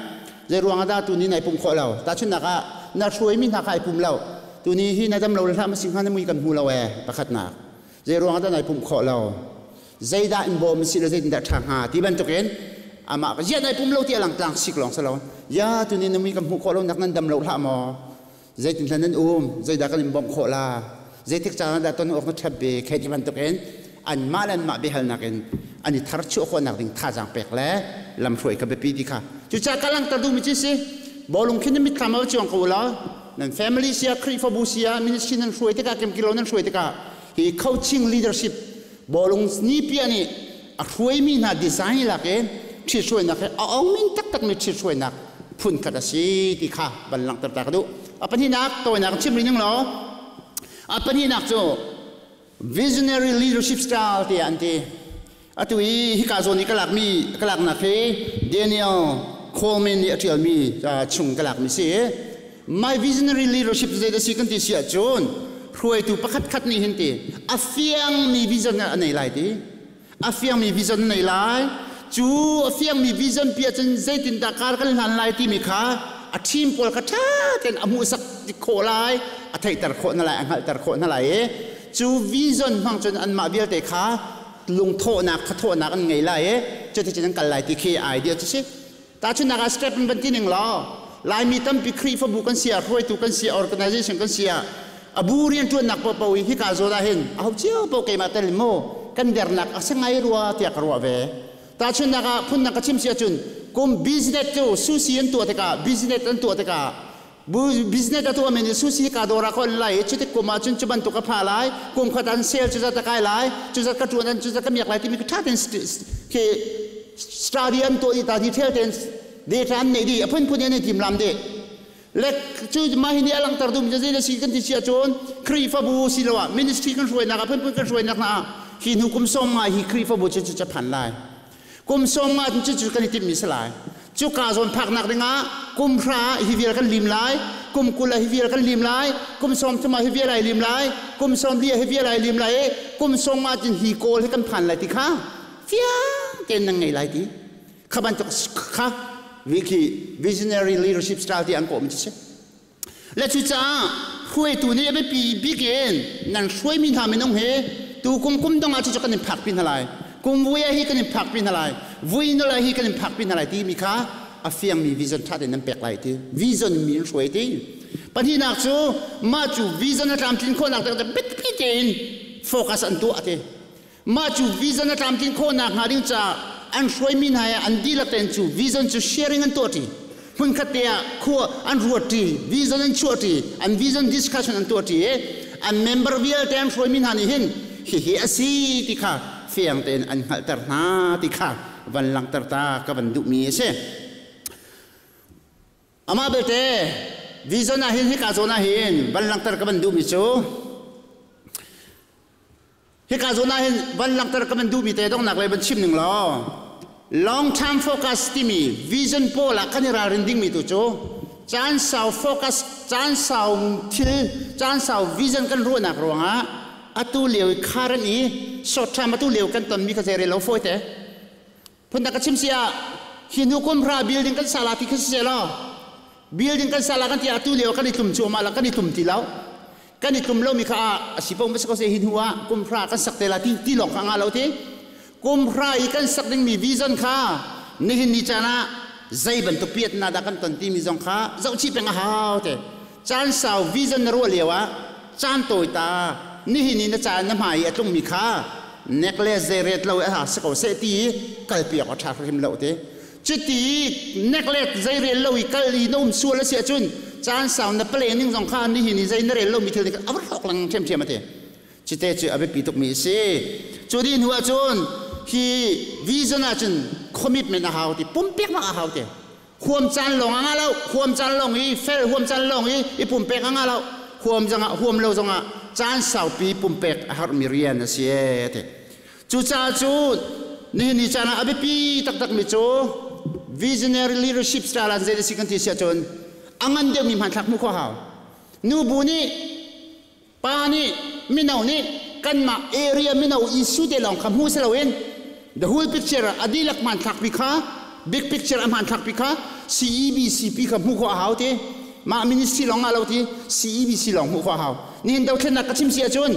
Zei ruang ah dah tuni nai pum khawh lo? Tahchunhnak ah na hruaimi hna kha ai pum lo. Tuni hi na dam lo le hlah ma sing hnga na mui kan hmu lo ee pakhatnak. Zei ruang ah dah nai pum khawh lo? Zeidah in bawm si le zeitindah ṭha hnga ti bantukin amah ka ziah nai pum lo ti a langtlang sik lawng si lo. Ya tuni na mui kan hmuh khawh lo nak nan dam lo hlah maw? Zeitin hlan nan um? Zeidah kan in bawmh khawh la? Zeitik caan ah dah ton awk na ṭhat bik? Hei ti bantukin anmah le anmah biahalnak in an i tharchuah khawhnak ding thazaang pek le lamhruai kha biapi ti kha. Cucaah ka langhter duhmi cu si bawlung khin na mitthlam ah cuang ko u law nan family sia Khrihfabu sia ministry nan hruai tikah kemkilo nan hruai tikah hi coaching leadership bawlung nipia nih a hruaimi hna design lak in ṭhithruainak hi a ongmin taktakmi ṭhithruainak phunkhat a si ti kha van langhter ta ka duh. A pahnihnak tawinak chim rih ning law a pahnihnak cu visionary leadership style tiah an ti. Atu i hika zawn i ka lakmi ka laknak hi Daniel Coleman nih a ṭialmi chung ka lakmi si. My visionary leadership zei si kan ti si ahcun hruaitu pakhat khat nih hin ti a fiangmi vision a nei lai ti. A fiangmi vision nei lai. Cu a fiangmi vision pi ahcun zeitindah kar kan hlan lai timi kha a team pawl kha ṭha tein a hmuhsak khawh lai, a theihter khawh hna lai, a hngalhter khawh hna lai i cu vision hmang cun anmah vialte kha lungthawhnak thathawhnak an ngei lai i cuticun an kal lai ti khi idea cu si. Tahchunhnak ah step in van ti ning law Laimi tampi Khrihfabu kan si ah hruaitu kan si ah organization kan si ah a bu rianṭuannak paohpaoh i hika zawn ah hin aho cio paoh keimah tel in mu kan dernak a si ngai rua tiah ka ruah ve. Tahchunhnak ah phundang ka chim si ahcun kum business cu sushi an tuah tikah business an tuah tikah business a tuahmi nih sushi ka dawr ah ka on lai i cutik kum ahcun cu bantuk a pha lai kum khat an sale cu zat a kai lai cu zat ka ṭuan an cu zat ka miak lai timi ṭha tein khi study an tuah dih ta detail tein data an neih dih a phunphun in an i timlam dih le cu mah hi nih a langhter duhmi cu zei na si kan ti si ahcun Khrihfabu siloah ministry kan hruainak ah phunphun kan hruainak hna ah hi hnu kum sawm nga hi Khrihfabu cu cu phan lai kum sawm nga cu cu kan i timhmi si lai. Cuka zawn phaknak dingah kum hra hi vial kan lim lai. Kum 20 hi vial kan lim lai, kum 30 hi vial ai lim lai, kum 40 hi vial ai lim lai, kum 50 cun hi kawl hi kan phan lai ti kha fiang tein nan ngei lai ti. Kha bantuk kha khi visionary leadership style ti an kawh mi si. Le cucaah hruaitu nih a biapi bik in nan hruaimi hna minung hi tu kum kum dong ah cucu kan in phakpi hna lai, kum vui ah hi kan in phakpi hna lai, vui nula hi kan in phakpi hna lai timi kha a fiangmi vision ṭha tein nan pek lai ti. Vision mi in hruai ti. Pahnihnak cu mah cu vision a tlamtlin khawhnak ding biapi tein focus an tuah ti. Mah cu vision a tlamtlin khawhnak hnga ding caah an hruaimi hna he an dihlak tein cu vision cu sharing an tuahṭi. Hmunkhat te ah khua an ruatṭi, vision an chuahṭi, an vision discussion an tuahṭi i an member vialte an hruaimi hna nih hin hihi a si ti kha fiang tein an hngalhter hna ti kha van langhter ta ka van duhmi a si. Amah belte vision ah hin hika zawn ah hin van langhter ka van duhmi cu Hika zawn ah hin van langhter ka van duhmi te donghnak lei van chim ning law long term focus timi vision pawl ah kan i ralrin dingmi tu cu caan sau focus, caan sau thil, caan sau vision kan ruahnak ruangah atu lio i current i short term atu lio kan tonmi kha zei rel lo fawi te. Phundang ka chim si ah hi hnu kum hra building kan sa la ti khi si law building kan sa la kan ti atu lio kan i tlum cu ma la kan i tlum ti lo, kan i tlum lo mi kha a si po ma ko se hi hnu ah kum hra kan sak te la ti ti lawng kha nga lo ti. Kum hra i kan sak ding mi vision kha nihin ni caan ah zei bantuk piat na dah kan ton ti mi zong kha zoh chih peng a hau te. Caan sau vision na ruah lio ah caan tawi ta nihin ni na caan na hmai i a tlung mi kha necklace zei ret lo a si ko seh ti kalpi awk a ṭha hrim lo te. Cuti necklace zei rel lo i kal i na um sual a si ahcun caan sau na planning zong kha nihin i zei na rel lomi thil nih a va hrawk lengmang ṭhiamṭhiam a ti. Cite cu a biapi tukmi a si. Cu dih hnu ahcun hi vision ahcun commitment a hau ti, pumpeknak a hau ti. Huam caan lawng a ngah lo, huam caan lawng i fel, huam caan lawng i i pumpek a ngah lo, huam zongah huam lo zongah caan saupi pumpek a harmi rian a si e ti. Cucaah cu nihin ni caan ah a biapi taktakmi cu visionary leadership style an zei a si kan ti si ahcun a ngan deuhmi hmanthlak hmuh khawh hau. Nubu nih, pa nih, mino nih kanmah area mino issue te lawng kha hmu si loin the whole picture a dihlak hmanthlak pi kha, big picture a hmanthlak pi kha CEBC pi kha hmuh khawh a hau ti. Mah ministry lawng ah lo ti, CEBC lawng hmuh khawh a hau. Nihin dothlennak ka chim si ahcun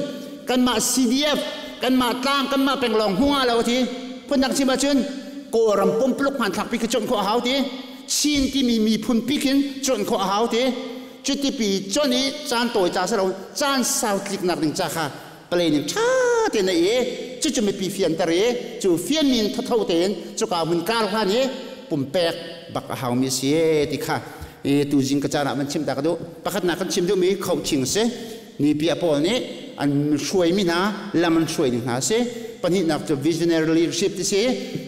kanmah CDF, kanmah tlang, kanmah peng lawng hmu nga lo ti. Phundang chim ahcun Kawlram pumpuluk hmanthlak pi kha cuanh khawh a hau ti. Chin timi miphun pi khin cuanh khawh a hau ti. Cuti pi cuanh i caan tawi ca si lo, caan sau tliknak ding ca kha planning ṭha tein a i cucu mipi fianter i cu fianmi in thatho tein cuka hmun kar hlan i pumpek bak a haumi a si ti kha tuzing ka caan ah van chim ta ka duh. Pakhatnak kan chim duhmi coaching a si. Nipi a pawl nih an hruaimi hna lam an hruai ning hna a si. Pahnihnak cu visionary leadership ti si,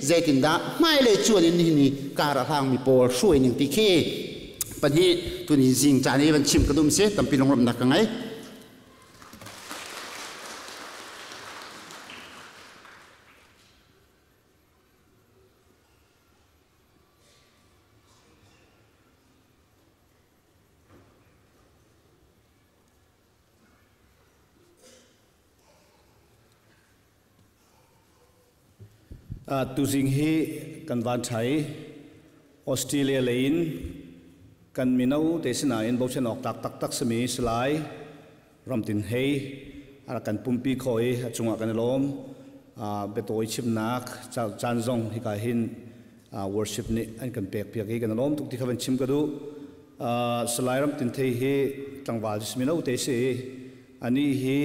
zeitindah hmailei cuan in nihin ni kar a hlangmi pawl hruai ning ti khi pahnih tuni zing caan i van chim ka duh si. Tampi lunglawmhnak ka ngei. Tuzing hi kan van ṭha i Australia lei in kan mino te sinain bochan awk tlak taktak simi Salai Ramtin Hei a rak kan pumpi khawh i a cungah kan i lawm. Biatawi chimnak caan zong hika hin worship nih an kan pekpiak i kan i lawm tuk ti kha van chim ka duh. Salai Ramtin Thei hi tlangval mino te si i anih hi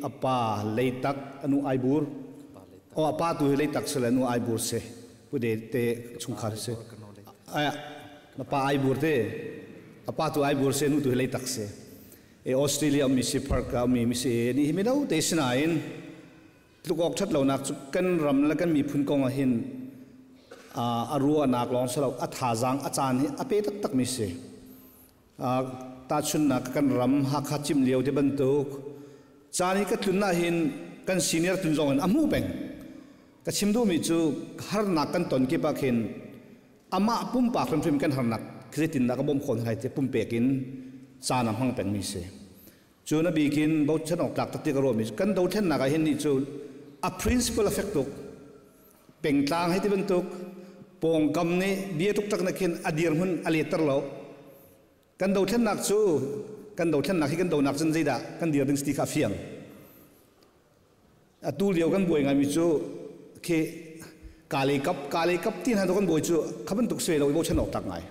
a pa Leitak, a nu Aibur. Oh, a pa tu hi Leitak si le nu Aibur si. Pude te chungkhar si. Ai, na pa Aibur te. A pa tu Aibur si, nu tu hi Leitak si. E Australia mi si Park mi mi si ni hi mino te sinain tluk awk that lonak cu kan ram le kan miphun kong ah hin a ruahnak lawng si lo, a thazaang a caan hi a pe taktak mi si. Tahchunnak kan ram Hakha cim lio te bantuk caan hi ka tlun ah hin kan senior tlun zong in a hmu peng. Ka chim duhmi cu harnak kan ton kip ah khin amah pumpak hrimhrim kan harnak zeitindah ka bawmh khawh hna lai ti pumpek in Caan a hmang pengmi si. Cu na bikin bochan awk tlak taktik a ruahmi kan dothlennak ah hin nih cu a principle a fek tuk. Pengtlang hei ti bantuk pawngkam nih bia tuk tak na khin a dirhmun a letter lo. Kan dothlennak cu kan dothlennak hi kan donak cun zeidah kan dir ding ti kha a fiang. Atu lio kan buai ngaimi cu khi kale kap kale kap ti hna kan buai cu kha bantuk sui lo i bochan awk tak ngai.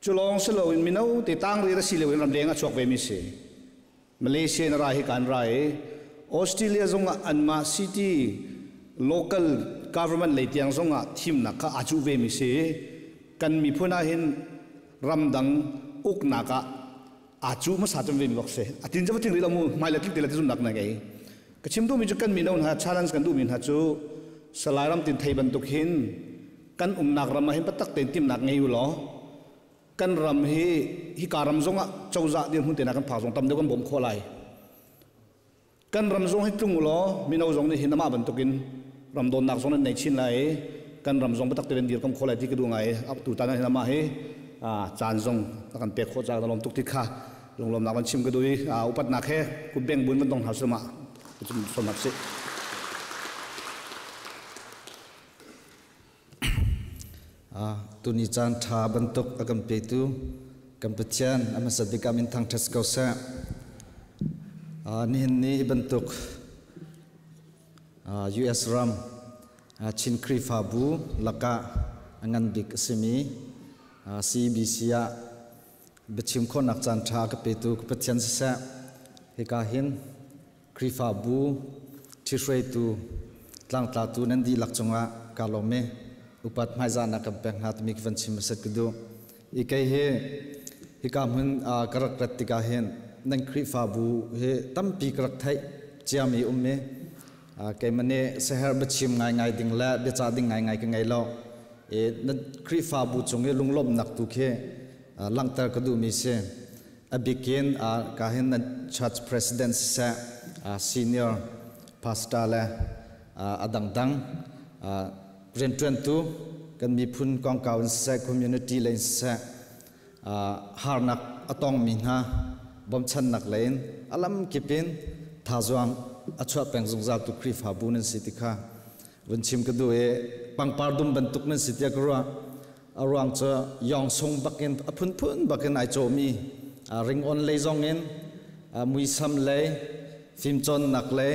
Cu lawng si loin mino te tang ri si lo in ramleng a chuak ve mi si. Malaysia na ra hi kan ra i Australia zong ah anmah city local government lei tiang zong ah thimnak kha aa cuh ve mi si. Kan miphun ah hin ramdang uknak ah aa cuh hmasa cem ve mi bak si. A tin cu ting rih lo mu hmai le tlik te le tizumnak na ngei. Ka chim duhmi cu kan mino hna challenge kan duhmi hna cu Salai ram tin thei bantuk hin kan umnak ram ah hin patak tein timnak ngei u law kan ram hi hika ram zong ah cozah dirhmun te na kan phak zong tam deuh kan bawm khawh lai. Kan ram zong hi tlung u law mino zong nih hin amah bantukin ram dawnnak zong nan nei chin lai i kan ram zong biatak tein dir kam khawh lai ti ka duh ngai. Tu tan hin amah hi caan zong a kan pek khawh caah lawm tuk ti kha lunglawmnak van chim ka duh i upatnak he kut beng buin van dong hna sumah som hna sih. Tuni caan ṭha bantuk a kan petu kan Pathian a hmasa bik ah min thangṭhat ko seh. Nihin ni hi bantuk US ram Chin Khrihfabu lakah a ngan bik a simi CBC ah biachim khawhnak caan ṭha ka petu ka Pathian siseh, hika hin Khrihfabu ṭhihruaitu tlangtlatu nan dihlak cungah kaa lawm i upat hmaizahnak kan pek hna timi ka van chim hmasat ka duh. I kei hi hika hmun ka rak rat tikah hin nan Khrihfabu hi tampi ka rak theih ciami um i keimah nih seher biachim ngaingai ding le biacah ding ngaingai ka ngei lo. I nan Khrihfabu cung i lunglawmhnak tu khi langhter ka duhmi si. A bikin ka hin nan church president siseh, senior pastor le a dangdang rianṭuantu kan miphun kongkau in siseh, community lei in siseh, harnak a tongmi hna bawmchannak lei in a lamkip in thazuang a chuah peng zungzal tu Khrihfabu nan si ti kha vun chim ka duh i pangpar dum bantuk nan si tiah ka ruah. A ruang cu yong sung bakin a phunphun bakin ai cawmi ringawn lei zong in muisam lei fimcawnnak lei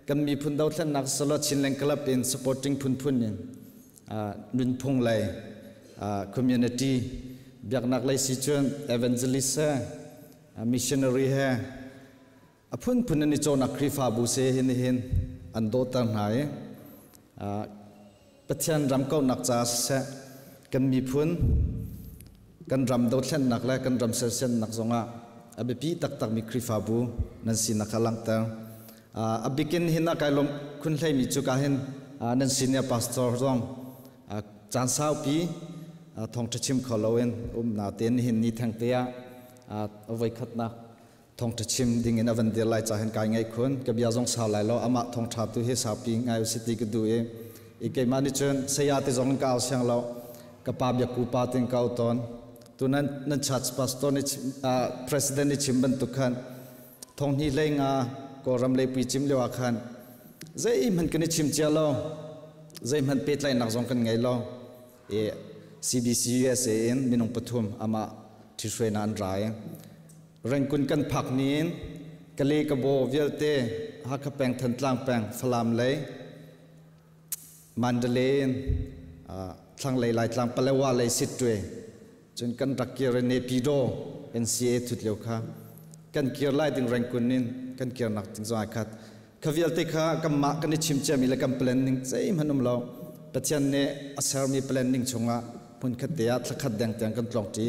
kan miphun dothlennak salo Chinland Club in supporting phunphun in nunphung lei community biaknak lei si cun evangelist he missionary he a phunphun an i cawnak Khrihfabu se hin hin an dawter hna i Pathian ram kauhnak caah siseh kan miphun kan ram dothlennak le kan ram sersiamnak zongah a biapi taktakmi Khrihfabu nan sinak kha langhter. A bikin hin a kai lawm khun hleimi cu ka hin nan senior pastor zong caan saupi thawngṭha chim kho loin um natein nihin ni thengte ah a voikhatnak Thawngṭha chim dingin a van dir lai ca hin kai ngaih khun. Ka bia zong sau lai lo, amah thawngṭha tu hi saupi ngai usih ti ka duh i i keimah nih cun saya ti zong in ka au siang lo. Ka pa biakku pa tin ka au tawn. Tu nan nan church pastor nih president nih chim bantuk khan thong hnih hlei nga Kawlram leipui cim lio ah khan zeihmanh kan i chim cia lo, zeihmanh pehtlaihnak zong kan ngei lo. I CBC USA in minung pathum amah ṭhithruainak an ra i Rengkun kan phak ni in Kale Kabaw vialte Hakha peng Thantlang peng Falam lei Mandalay in thlanglei Laitlang Palewa lei Sittwe cun kan rak kir i Naypyidaw NCA thut lio kha kan kir lai ding Rengkun in kan kirnak ding zong ai khat. Kha vialte kha kanmah kan i chim ciami le kan planning zeihmanh um lo. Pathian nih a sermi planning chungah hmunkhat te ah thlakhat deng tiang kan tlawngṭi.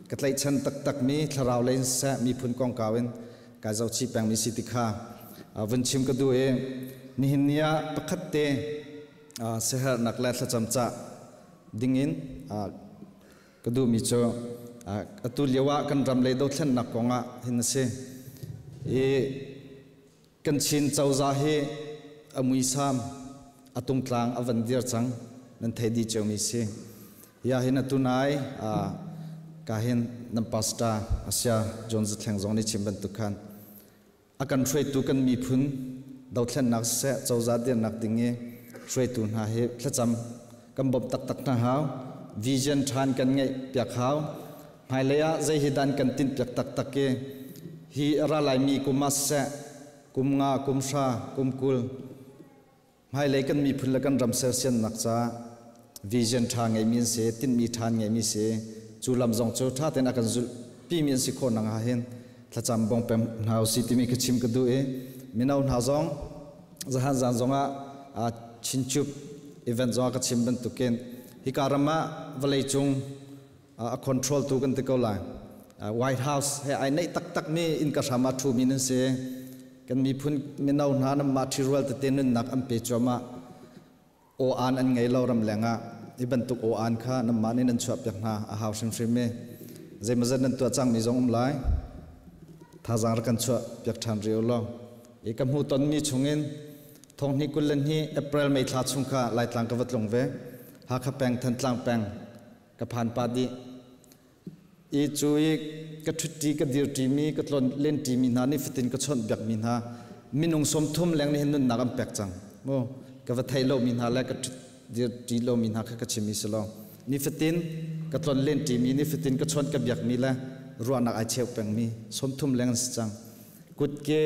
Ka tlaihchan taktakmi thlarau lei in siseh miphun kongkau in kai zohchih pengmi si ti kha vun chim ka duh i nihin ni ah pakhat te siaherhnak le thlacam cah dingin ka duhmi cu atu lio ah kan ram lei dothlennak kongah hin a si. I Kan Chin cozah hi a muisam a tungtlang a van dir cang nan thei dih ciomi si. Ya hin atu nai. Ka hin nan pastor Asia John Zathleng zong nih chim bantuk khan akan hruaitu kan miphun dothlennak siseh cozah dirnak ding i hruaitu hna hi thlacam kan bawmh taktak hna hau. Vision ṭhan kan ngeih piak hau. Hmailei ah zei hi dan kan tinh piak taktak i hi ra laimi kum ah siseh kum nga, kum hra, kum 20 hmailei kan miphun le kan ram sersiamnak caah vision ṭha ngeimi an si, tinhmi ṭha ngeimi si. Cu lam zong cu ṭha tein a kan zulh pimi an si khawh nak ah hin thlacam bong pem hna usih timi ka chim ka duh i mino hna zong zahan zan zongah Chinchup event zongah ka chim bantukin hika ram ah vawlei cung a control tu kan ti ko lai. White House he ai neih taktak mi innka hram ah ṭhumi nan si. Kan miphun mino hna nan mah ṭhirual tete nunnak an pe cuahmah. Aw-an an ngei lo ram leng ah hi bantuk aw-an kha nanmah nih nan chuahpiak hna a hau hrimhrim i zeimawzat nan tuah cangmi zong um lai. Thazaang rak kan chuahpiak ṭhan rih u law. I ka hmuhtonmi chungin thonghnih 22 April May thla chung kha Laitlang ka va tlung ve. Hakha peng, Thantlang peng ka phan pah dih. I cu i ka ṭhutṭi ka dirṭimi ka tlon lenṭimi hna nih fatin ka chawnh biakmi hna minung 30 leng nih hin nunnak an pek cang. Mu ka va thei lomi hna le ka ṭhut dirṭi lomi hna kha ka chim i si lo. Nifatin ka tlon lenṭimi, nifatin ka chawnh ka biakmi le ruahnak ai cheu pengmi 30 leng an si cang. Kutke,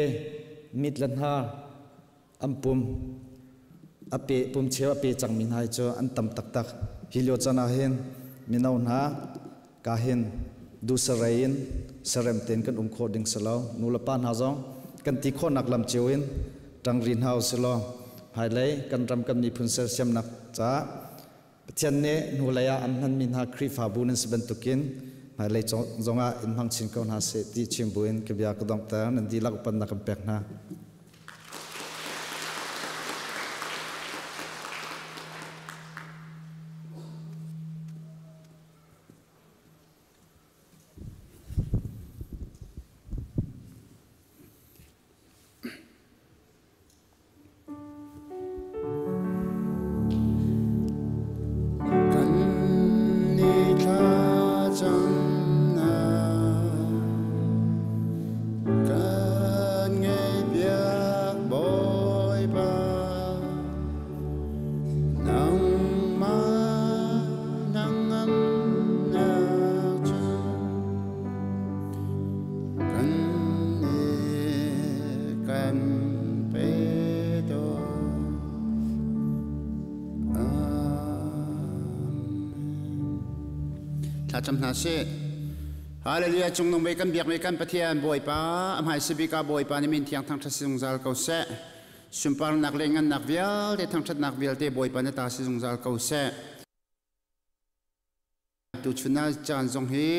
mit le hnar an pum a pe pum cheu a pe cangmi hna hi cu an tam taktak. Hi lio caan ah hin mino hna ka hin duhsarei in sarem tein kan um khawh ding si lo. Nu le pa hna zong kan ti khawhnak lam cio in ṭang ri hna usih law hmailei kan ram kan miphun sersiamnak caah Pathian nih hnulei ah an hmanmi hna Khrihfabu nan si bantukin hmailei zongah in hmang chin ko hna seh ti chim buin ka bia ka donghter. Nan dihlak upatnak kan pek hna. Kan ni thlacamnak kan ngaihpiak Bawipa, nangmah hnangamnak cu kan nih kan pe tawn. Amen. Thlacam hna sih. Hallelujah cungnung bik kan biakmi kan Pathian Bawipa a hmai bik ah Bawipa nih min thiang thangṭhat si zungzal ko seh. Sunparnak le ngannak vialte thangṭhatnak vialte Bawipa na ta si zungzal ko seh. Tuchun ah caan zong hi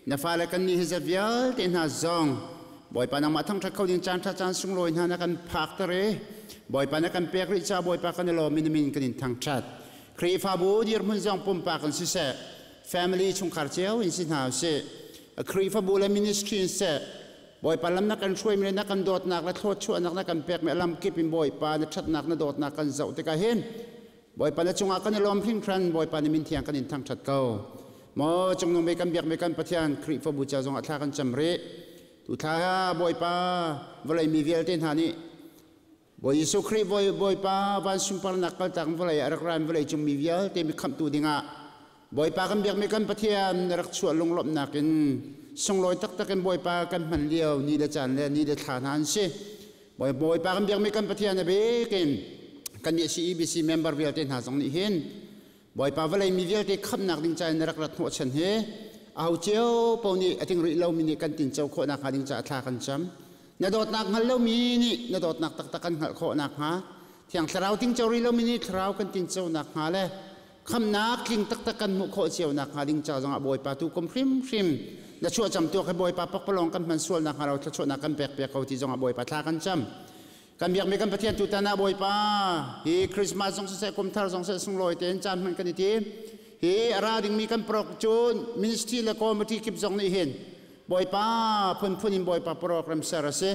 na fale kan nih hi zat vialte hna zong Bawipa nangmah thangṭhat kho ding caan ṭha caan sunglawi hna na kan phakter i Bawipa na kan pek rih caah Bawipa kan i lawm i na min kan in thangṭhat. Khrihfabu dirhmun zong pumpak in siseh, family chungkhar cio in si hna usih, Khrihfabu le ministry in seh, Bawipa lam na kan hruaimi le na kan dawtnak le thluachuahnak na kan pekmi a lam kip in Bawipa na ṭhatnak na dawtnak kan zoh tikah hin Bawipa na cungah kan i lawm hringhran, Bawipa na min thiang kan in thangṭhat ko. Maw cungnung bik kan biakmi kan Pathian Khrihfabu ca zongah thla kan cam rih. Tu thla Bawipa vawlei mi vialte hna nih Bawi Jesuh Khrih Bawipa van sunparnak kaltak vawlei ah rak ra in vawlei cung mi vialte mi khamhtu dingah Bawipa kan biakmi kan Pathian na rak chuah lunglawmhnak in sunglawi taktak in Bawipa kan hman lio ni le caan le ni le thla hna an si. Bawipa kan biakmi kan Pathian a bikin kan nih CEBC member vialte hna zong nih hin Bawipa vawlei mi vialte khamhnak ding ca in na rak rat hnawhchan hi aho cio paoh nih a ting rih lomi nih kan tinco khawh nakhnga ding caah thla kan cam. Na dawtnak hngal lomi nih na dawtnak taktak kan hngalh khawh nakhnga Thiang Thlarau tingco rih lomi nih Thlarau kan tinco nakhnga le khamnak tling taktak kan hmuh khawh cio nakhnga ding ca zongah Bawipa tu kum hrimhrim na chuahcam tuak hi Bawipa pakpalawng kan hman sual nakhnga lo thluachuahnak kan pek piak ko ti zongah Bawipa thla kan cam. Kan biakmi kan Pathian tutan ah Bawipa hi Christmas zong siseh kum thar zong siseh sunglawi tein caan hman kan i tim. Hi a ra dingmi kan prok cun ministry le committee kip zong nih hin Bawipa phunphun in Bawipa program ser a si.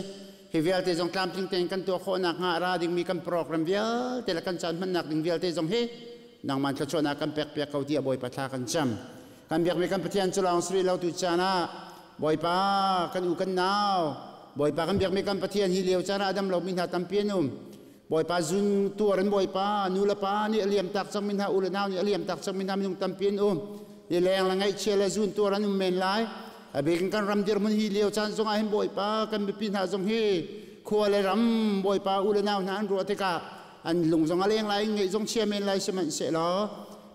Hi vialte zong tlamtling tein kan tuah khawh nakhnga a ra dingmi kan program vialte le kan caan hmannak ding vialte zong hi nangmah thluachuahnak kan pek piak ko tiah Bawipa thla kan cam. Kan biakmi kan Pathian cu lawng si rih lo tu caan ah Bawipa kan u kan nau Bawipa kan biakmi kan Pathian hi lio caan ah a dam lomi hna tampi an um. Bawipa zun tuar in Bawipa nu le pa nih a liam tak cangmi hna u le nau nih a liam tak cangmi hna minung tampi an um. Ni leng le ngaihchia le zun tuar an um men lai. A bik in kan ram dirhmun hi lio caan zongah hin Bawipa kan mipi hna zong hi khua le ram Bawipa u le nau hna an ruah tikah an lung zong a leng lai ngeih zong chia men lai sihmanhsehlaw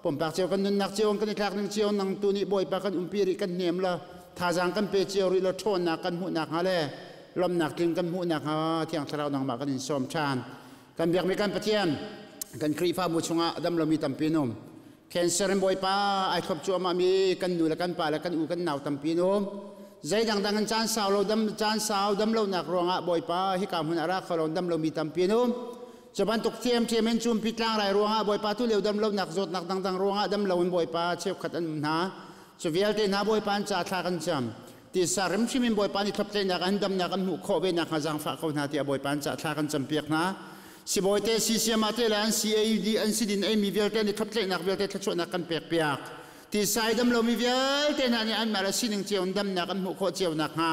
pumpak cio kan nunnak cio kan i thlak ning cio nang tu nih Bawipa kan umpi rih kan hnem la thazaang kan pe cio rih la ṭhawnnak kan hmuhnak hnga le lawmnak tling kan hmuhnak hnga Thiang Thlarau nangmah kan in sawm ṭhan. Kan biakmi kan Pathian kan Khrihfabu chungah dam lomi tampi an um. Cancer in Bawipa ai thlop cuahmah mi kan nu le kan pa le kan u kan nau tampi an um. Zei dangdang in caan sau lo dam caan sau dam lonak ruangah Bawipa hika hmun ah ra kho lo dam lomi tampi an um. Cu bantuk thiamthiam in cumpi tlangrai ruangah Bawipa tu lio dam lonak zawtnak dangdang ruangah dam lo in Bawipa cheukhat an um hna. Cu vialte hna Bawipa an ca thla kan cam. Tisa hrimhrim in Bawipa nih thloptleinak an damnak an hmuh khawh ve nakhnga zaangfah ko hna tiah Bawipa an ca thla kan campiak hna. Sibawi te CCM te le an CAD an sidin eimi vialte nih thloptleinak vialte thluachuahnak kan pek piak. Tisa i dam lomi vialte hna nih anmah le sining cio in damnak an hmuh khawh cio nakhnga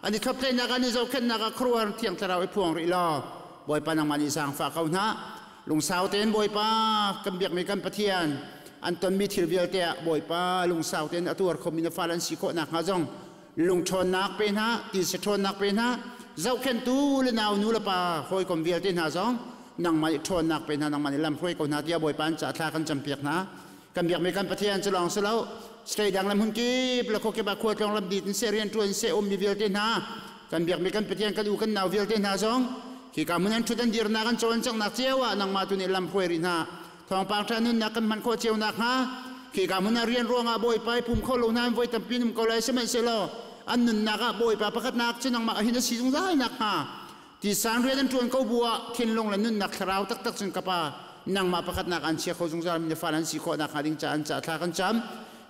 an i thloptleinak an i zohkhenhnak ah khuaruahhar thiang thlarau i phuang rih law Bawipa nangmah nih zaangfah ko hna. Lungsau tein Bawipa kan biakmi kan Pathian an tonmi thil vialte ah Bawipa lungsau tein a tuar khomi na fale an si khawh nakhnga zong lungṭhawnnak pe hna, tisa ṭhawnnak pe hna, zohkhenhtu le nau nu le pa hawikom vialte hna zong nangmah nih ṭhawnnak pe hna, nangmah nih lamhruai ko hna tiah Bawipa an ca thla kan campiak hna. Kan biakmi kan Pathian cu lawng si lo, state dang le hmun kip le khuakip ah khualtlawng lam dit in seh rianṭuan seh ummi vialte hna kan biakmi kan Pathian kan u kan nau vialte hna zong hika hmun an ṭhut an dirnak an cawn cangnak cio ah nangmah tu nih lam hruai rih hna. Thawngpang ṭha nunnak kan hman khawh cio nakhnga khika hmun ah rian ruangah Bawipa i pum kho lo nain voi tampi um ko lai sihmanhsehlaw an nunnak ah Bawipa pakhatnak cu nangmah hin a si zungzal nakhnga tisan rian an ṭuan ko bu ah thinlung le nunnak thlarau taktak cun ka pa nangmah pakhatnak an chia kho zungzal mi na fale an si khawh nakhnga ding ca an ca thla kan cam.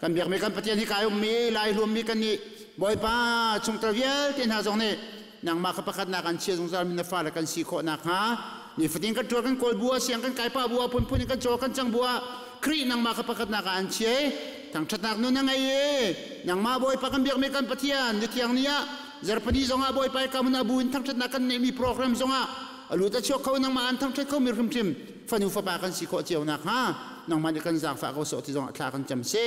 Kan biakmi kan Pathian hi kai ummi lai hluammi kan nih Bawipa chungtel vialte hna zong nih nangmah kha pakhatnak an chia zungzal mi na fale kan si khawh nakhnga nifatin kan ṭuan kan kawl bu ah siang kan kai pah bu ah phunphun in kan caw kan cang bu ah Khrih nangmah kha pakhatnak ah an chia i thangṭhatnak nun a ngei i nangmah Bawipa kan biakmi kan Pathian ni thiang ni ah zarhpini zongah Bawipa i kamun a bu in thangṭhatnak kan neihmi program zongah a lut a chuak kho nangmah an thangṭhat khomi hrimhrim fanu fapa kan si khawh cio nakhnga nangmah nih kan zaangfah ko sawh ti zongah thla kan cam si.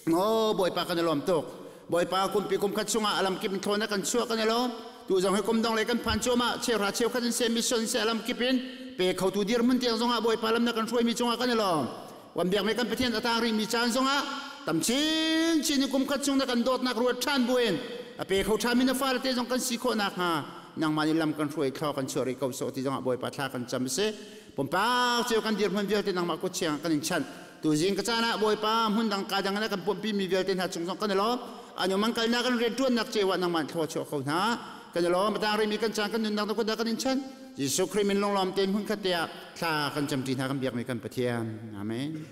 Aw Bawipa kan i lawm tuk. Bawipa kumpi kum khat chungah alam kip in thlawn kan chuah kan i lawm. Tu zong hi kum dong le kan phan cuahmah cheuhra cheukhat in se mission se alam kip in pe khotu dirhmun tiang zongah Bawipa lam na kan hruaimi cungah kan i lawm. Wan biakmi kan Pathian a tang rihmi caan zongah tam chinchin in kum khat chung na kan dawtnak ruat ṭhan buin a pe kho ṭhami na fale te zong kan si khawh nakhnga nangmah nih lam kan hruai thlo kan chuah rih ko sawh ti zongah Bawipa thla kan cam si. Pumpak cio kan dirhmun vialte nangmah kut chiang kan in chanh. Tuzing ka caan ah Bawipa hmun dang ka dang in a kan pumhpi mi vialte hna cung zong kan i lawm. Anu man kalnak kan rianṭuannak cewa nangmah thlua chuah ko hna. Kan i lawm. Atang rihmi kan caan kan nunnak na kut ah kan in chanh. Jesuh Khrih min lunglawm tein hmun khat te ah thla kan camṭi hna kan biakmi kan Pathian. Amen.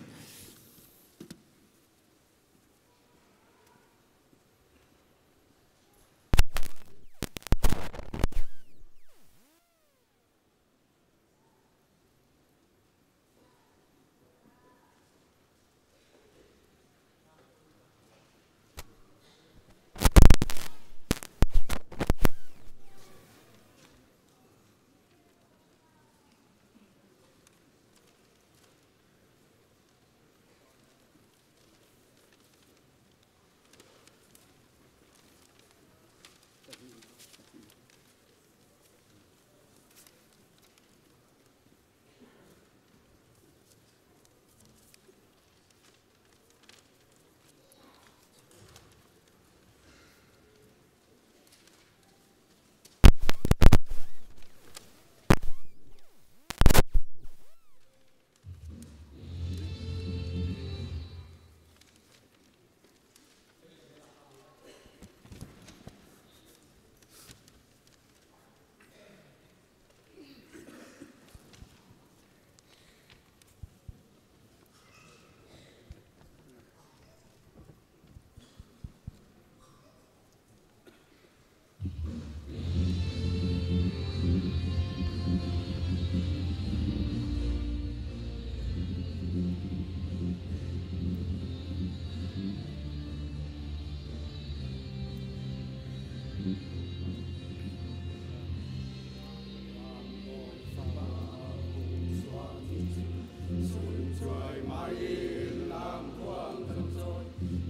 in lam khuang chun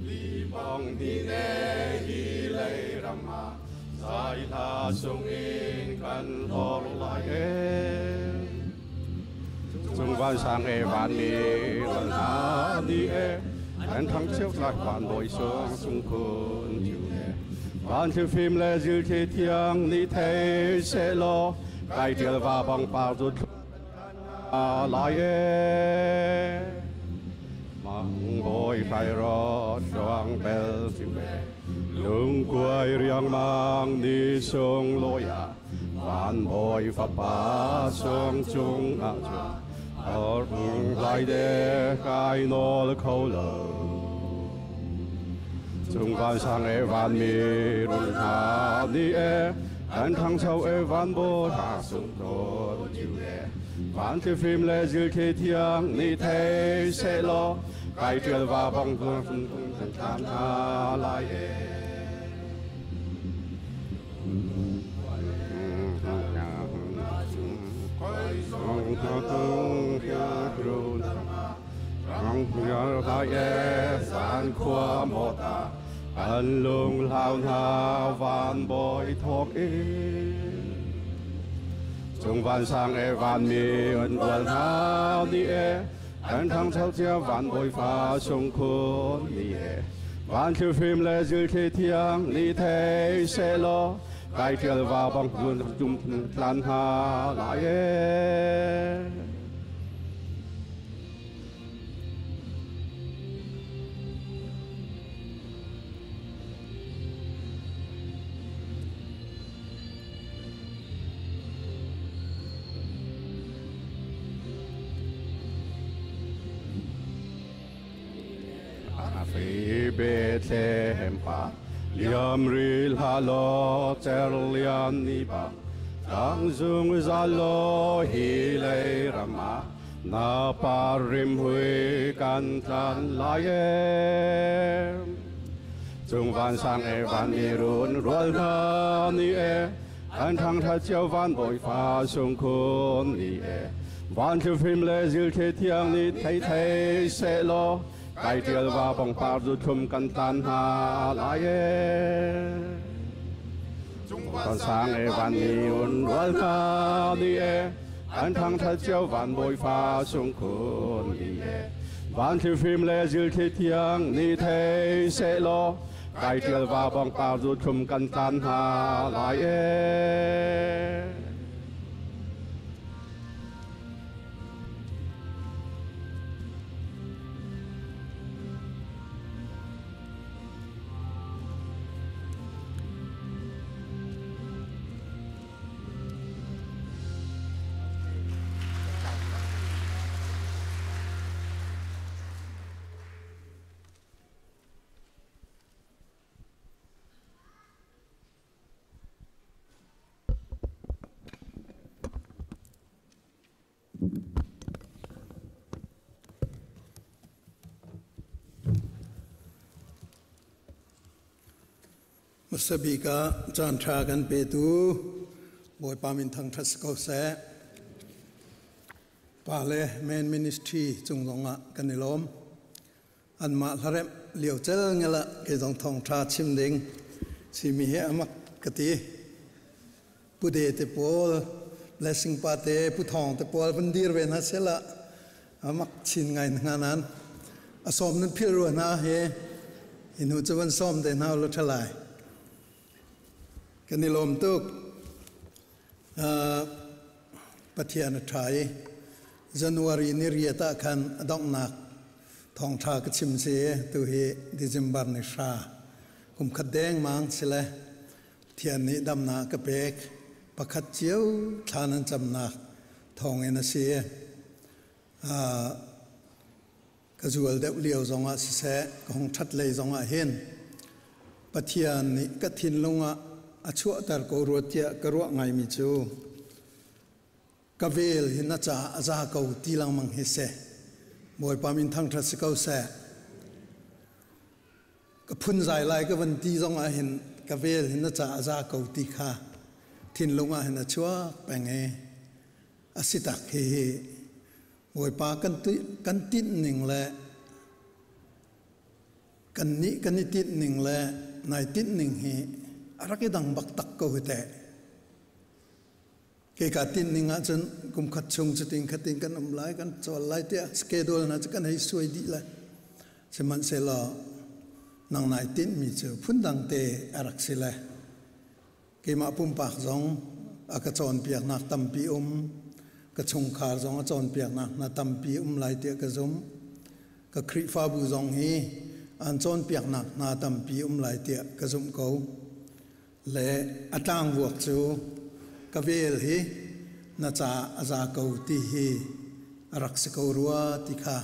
li bong ni ne hi lei ram ah zai hla sung in kan hlor lai e. Chung van sang e van mi van ha ni e an thang chiu lạc van bồi xuống sung khun chiu e. Van thiêu phim le dil thi thiang ni thế sẽ lo kai tiel va bang par rút lai e. Mang bồi phải rót choang bel chiu e lung quay riang mang ni sung lôi à van bồi pháp ba sung chung à chung ở lại để cái nó khâu lờ chung van sang e van mi run hà ni e an thang sau e van bố thà sung đồ chiu e van thi phim lệ dư thi thiang ni thế sẽ lo cái truyền và bóng phương phương phương tham tha lại e. An lung lao na van bồi thok e chung van sang e van mi ân ual hao ni e an thang chau chia van bồi pha sung khun ni e van thiêu phim lệ dư thi thiang ni thế sẽ lo kai tiel va bang hun chung lan ha lại e. Bethlehem pa liam ril ha lo cher lian ni ba tang dung za lo hi lei rama na pa rim hui kan tlan lai e. Chung van sang e van ni run rual na ni e an thang tha chiao van bồi pha sung khun ni e van thiêu phim lệ dil thế thiang ni thấy thấy sẽ lo kai tiel va bong par du thum kan tan ha lai e. Con sang e van ni un rual na ni e an thang tha chiao van bồi pha sung khun ni e van thiêu phim lệ dil thế thiang ni thế sẽ lo kai tiel va bong par du thum kan tan ha lai e. Sabika chan tha kan pe tu boi pamin thang thas ko se pa le main ministry chung longa kanilom an ma hlarem liu chel ngela ke jong thong tha chim ding si mi he amak kati pu de te pol blessing pa te pu thong te pol van dir ve na sela amak chin ngai nga nan asom nan phil ru na he inu chuan som te na lo thalai kanilom tuk Pathian thai January ni riata khan adok nak thong tha ka chim se tu hi December ni sha kum khat deng mang sile thian ni dam na ka pek pakhat chiu thanan cham nak thong en se ka zual deuh liao zonga si se ka hong that lei zonga hin Pathian ni ka thin lunga achua tar ko ruatia ka ruwa ngai mi chu ka vel hin na cha aza ko ti lang mang hi se boi pamin thang tha se ko se ka phun zai lai ka van ti zong a hin ka vel hin na cha aza ko ti kha thin lunga hin achua penge asitak hi hi Bawipa kan kan tinh ning le kan nih kan i tinh ning le nai tinh ning hi a rak i dang bak tak ko hi teh. Kei ka tinh ning ahcun kum khat chung cutin khatin kan um lai, kan cawl lai tiah schedule hna cu kan hei suai dih lai. Sihmanhsehlaw nang nai tinhmi cu phundang te a rak si le keimah pumpak zong a ka cawnpiaknak tampi um, ka chungkhar zong a cawnpiaknak hna tampi um lai tiah ka zumh. Ka Khrihfabu zong hi an cawnpiaknak hna tampi um lai tiah ka zumh ko. Le a tlangvuak cu ka vel hi na ca a za ko ti hi a rak si ko rua ti kha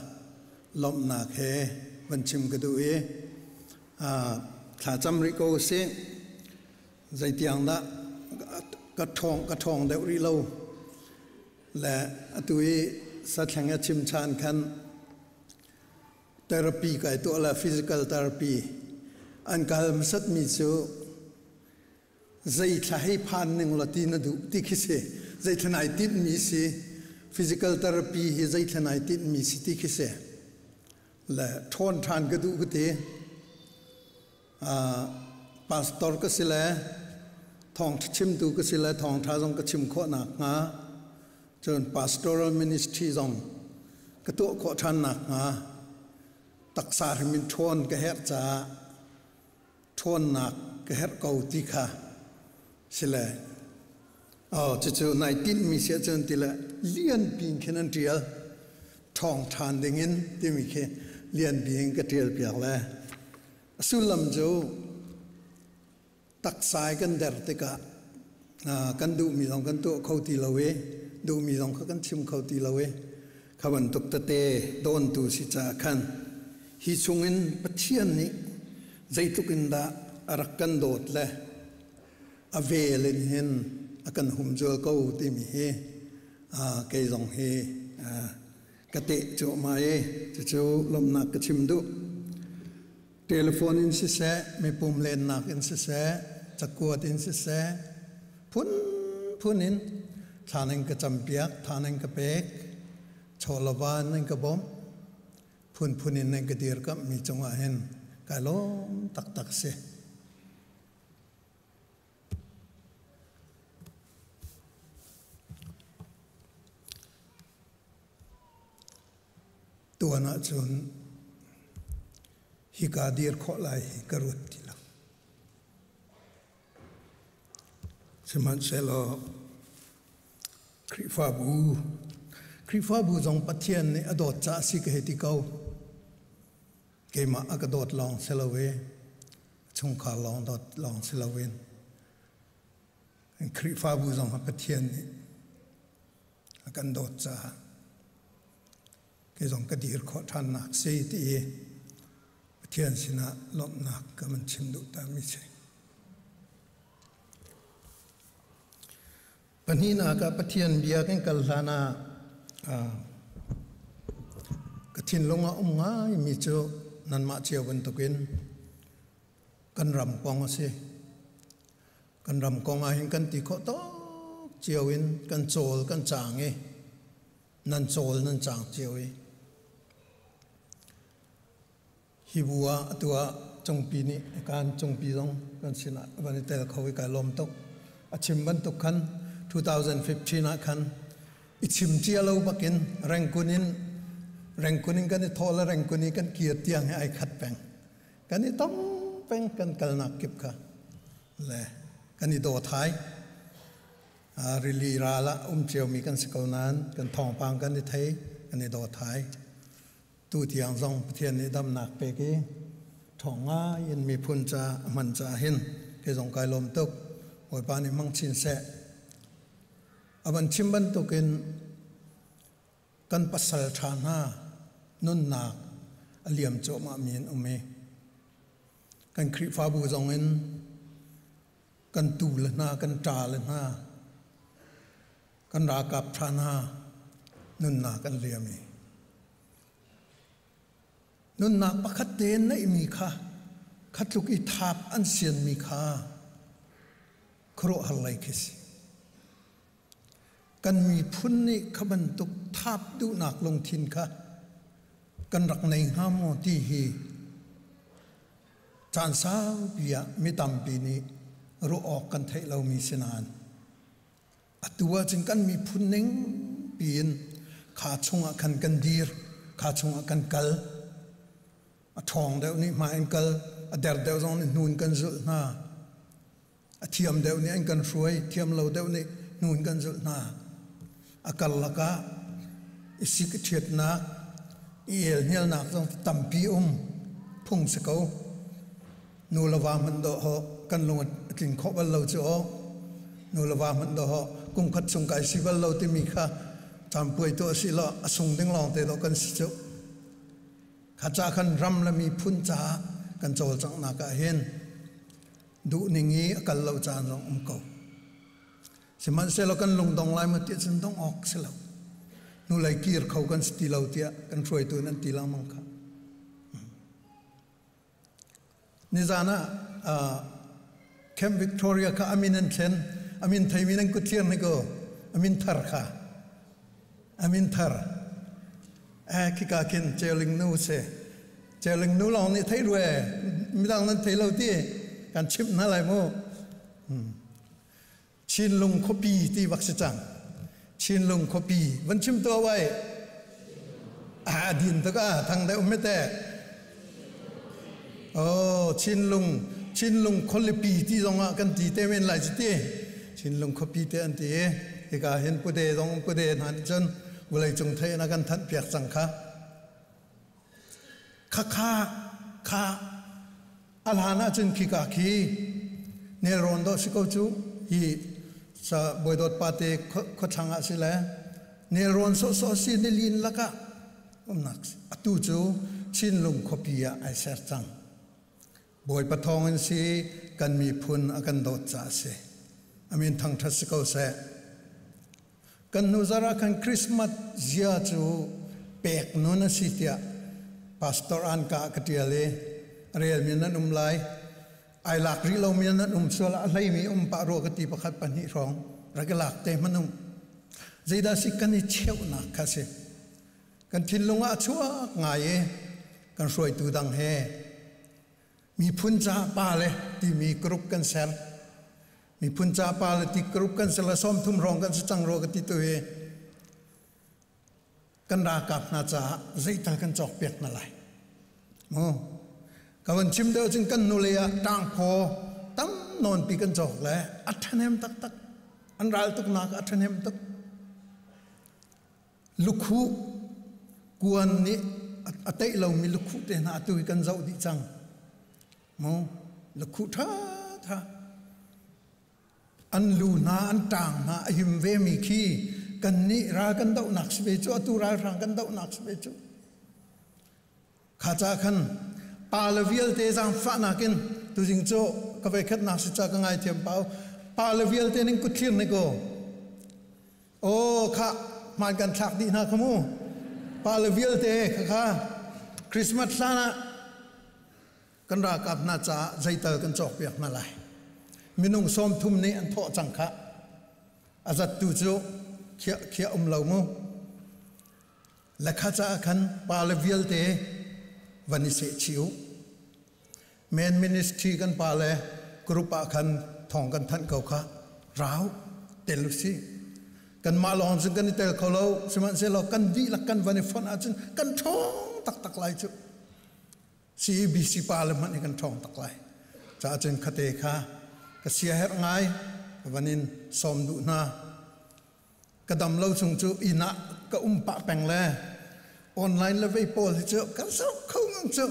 lawmhnak he van chim ka duh i thlacam rih ko usih. Zeitiang dah ka ṭhawng ka ṭhawng deuh rih lo le atu i sathleng a chim ṭhan khan therapy kai tuah la physical therapy an kal hmasat mi cu zei thla hei phan ning la ti na duh ti khi si zei thla nai tinh mi si physical therapy hi zei thla nai tinh mi si ti khi si le ṭhawn ṭhan ka duh ka ti pastor ka si le thawngṭha chimtu ka si le thawngṭha zong ka chim khawh nakhnga cun pastoral ministry zong ka tuah khawh ṭhan nakhnga taksa hrim in ṭhawn ka herh caah ṭhawnnak ka herh ko ti kha si le oh cucu nai tinhmi si ahcun ti le lian piin khin an ṭial ṭhawng ṭhan dingin timi khi lian piin ka ṭial piak le a sullam cu taksa kan der tikah kan duhmi zong kan tuah kho ti lo i duhmi zong kha kan chim kho ti lo i kha bantuk tete dawntu si caah khan hi chungin Pathian nih zeitluk in dah a rak kan dawt le a vel in hin a kan humzual ko timi hi kei zong hi ka teh cuahmah i cucu lawmhnak ka chim duh. Telephone in siseh, mipum lennak in siseh, cakuat in siseh, phunphun in thla nan ka campiak, tha nan ka pek, chawlava nan ka bawmh, phunphun in nan ka dirkamhmi cungah hin kai lawm taktak si. Tuan ahcun hika dir khawh lai hi ka ruat ti lo. Sihmanhsehlaw Khrihfabu Khrihfabu zong Pathian nih a dawt caah si ka hei ti ko. Keimah a ka dawt lawng si lo i chungkhar lawng dawt lawng si loin Khrihfabu zong Pathian nih a kan dawt caah kei zong ka dir khawh ṭhannak si ti i Pathian sinah lawmhnak ka van chim duh ta mi si. Pahnihnak ah Pathian bia kan kal hlan ah ka thinlung ah um ngai mi cu nanmah cio bantukin kan ram kong a si. Kan ram kong ah hin kan ti khawh tawk cio in kan cawl kan caang i nan cawl nan caang cio i hi bu ah atu ah cungpi nih kan cungpi zong kan sinah van i tel kho i kai lawm tuk. A chim bantuk khan 2015 ah khan i chim cia lo bakin Rengkun in Rengkun in kan i thawh le Rengkun i kan kir tiang hi ai khat peng. Kan i tong peng kan kalnak kip kha le kan i daw thai. Rili ral ah um ciomi kan si ko nain kan thawngpang kan i thei kan i daw thai. Tu tiang zong Pathian nih damnak pek i ṭhawng ngai in miphun ca a hman caah hin kei zong kai lawm tuk. Bawipa nih hmang chin seh. A van chim bantukin kan pasal ṭha hna nunnak a liam cuahmahmi an um i kan Khrihfabu zong in kan tu le hna, kan ṭa le hna, kan ralkap ṭha hna nunnak an liam i nunnak pakhat te neihmi kha kha tluk i thap an sianmi kha khuaruahhar lei khi si. Kan miphun nih kha bantuk thap duhnak lungthin kha kan rak nei hnga maw ti hi caan saupi ah mi tampi nih ruah awk kan theih lomi si nain atu ahcun kan miphun ning piin kha chungah khan kan dir, kha chungah kan kal. A ṭhawng deuh nih hmai in kal, a der deuh zong nih hnu in kan zulh hna. A thiam deuh nih an kan hruai, thiam lo deuh nih hnu in kan zulh hna. A karlak ah i sik i ṭhiatnak, i elhnialnak zong tampi um phung si ko. Nu le va hmanh dawh ho kan lung a tling khawh bal lo cu aw. Nu le va hmanh dawh ho kum khat chung kai si bal lo timi kha campuai tuah si law a sung ding lawng te dawh kan si cu. Kha ca khan ram le miphun caah kan cawlcanghnak ah hin duhning i a kal lo caan zong um ko. Sihmanhsehlaw kan lungdong lai maw tiah cun dong awk si lo. Hnulei kir kho kan si ti lo tiah kan hruaitu in an ti lengmang kha. Nizan ah Camp Victoria kha amin an thlen. Amin theimi nan kut thlir ni ko. Amin thar kha. Amin thar. Eh khika khin Celing nu si. Celing nu lawng nih thei rue. Midang nan thei lo ti. Kan chimh hna lai mu. Chinlung khuapi ti bak si cang. Chinlung khuapi van chim tuah wai. A din tuk a thang deuh mete. Oh, Chinlung Chinlung khualipi ti zong ah kan ti te men lai ci ti. Chinlung khuapi te an ti. Hika hin pude zong pude hna nih cun vawlei cung thei na kan thanh piak cang kha. Kha kha kha a hlan ahcun khika khi nelrawn dawh si ko cu hi sa bawidawt pate khuathlang ah si le nelrawn sawhsawh si nilin lakah umnak atu cu Chinlung khuapi ah ai ser cang. Bawipa thawngin si kan miphun a kan dawt caah a si. Amin thangṭhat si ko seh. Kan hnu zarh ah khan Christmas zia cu pek nun a si tiah Pastor Anka ka ṭial i a relmi nan um lai. Ai lak rih lomi nan um sual ah a hleimi um pah rua ka ti pakhat pahnih hrawng rak i lak te hmanh um. Zeidah si kan i cheuhnak kha si. Kan thinlung ah a chuak ngai i kan hruaitu dang he miphun ca pa le timi group kan ser. Miphun ca pa le ti group kan ser le 30 hrawng kan si cang rua ka ti tu hi kan ralkap hna caah zeital kan cawk piak hna lai. Mu ka van chim deuh cun kan nule ah ṭangphaw tam nawnpi kan cawk le a ṭhahnem taktak. An ral tuknak a ṭhahnem tuk. Lukhuh kuan nih a teih lomi lukhuh te hna atu hi kan zoh dih cang. Mu lukhuh ṭha ṭha an lu hna an ṭang hna a him vemi khi kan nih ral kan dohnak si ve cu atu ralhrang kan dohnak si ve cu. Kha ca khan pa le vialte zaangfahnak in tuzing cu ka voikhatnak si ca ka ngaithiam pau pa le vialte ning kutthlir ne ko. Aw kha hmaan kan thlak dih hna kha mu. Pa le vialte kha kha Christmas hlan ah kan ralkap hna caah zeital kan cawkpiak hna lai. Minung 30 nih an thawh cang kha. A zattu cu khiah khiah um lo mu. Le kha caah khan pa le vialte van i seh chih u. Men ministry kan pa le group ah khan thawng kan thanh ko kha rau tel u si kanmah lawng cun kan i tel kho lo sihmanhsehlaw kan dihlak kan van i fonh ahcun kan ṭhawng taktak lai cu CEBC pa le hmanh hi kan ṭhawng tak lai caah cun khate kha ka sia herh ngai van in sawm duh hna ka dam lo chung cu inn ah ka um pah peng le online le vei pawl hi cu kan sok kho ngang cu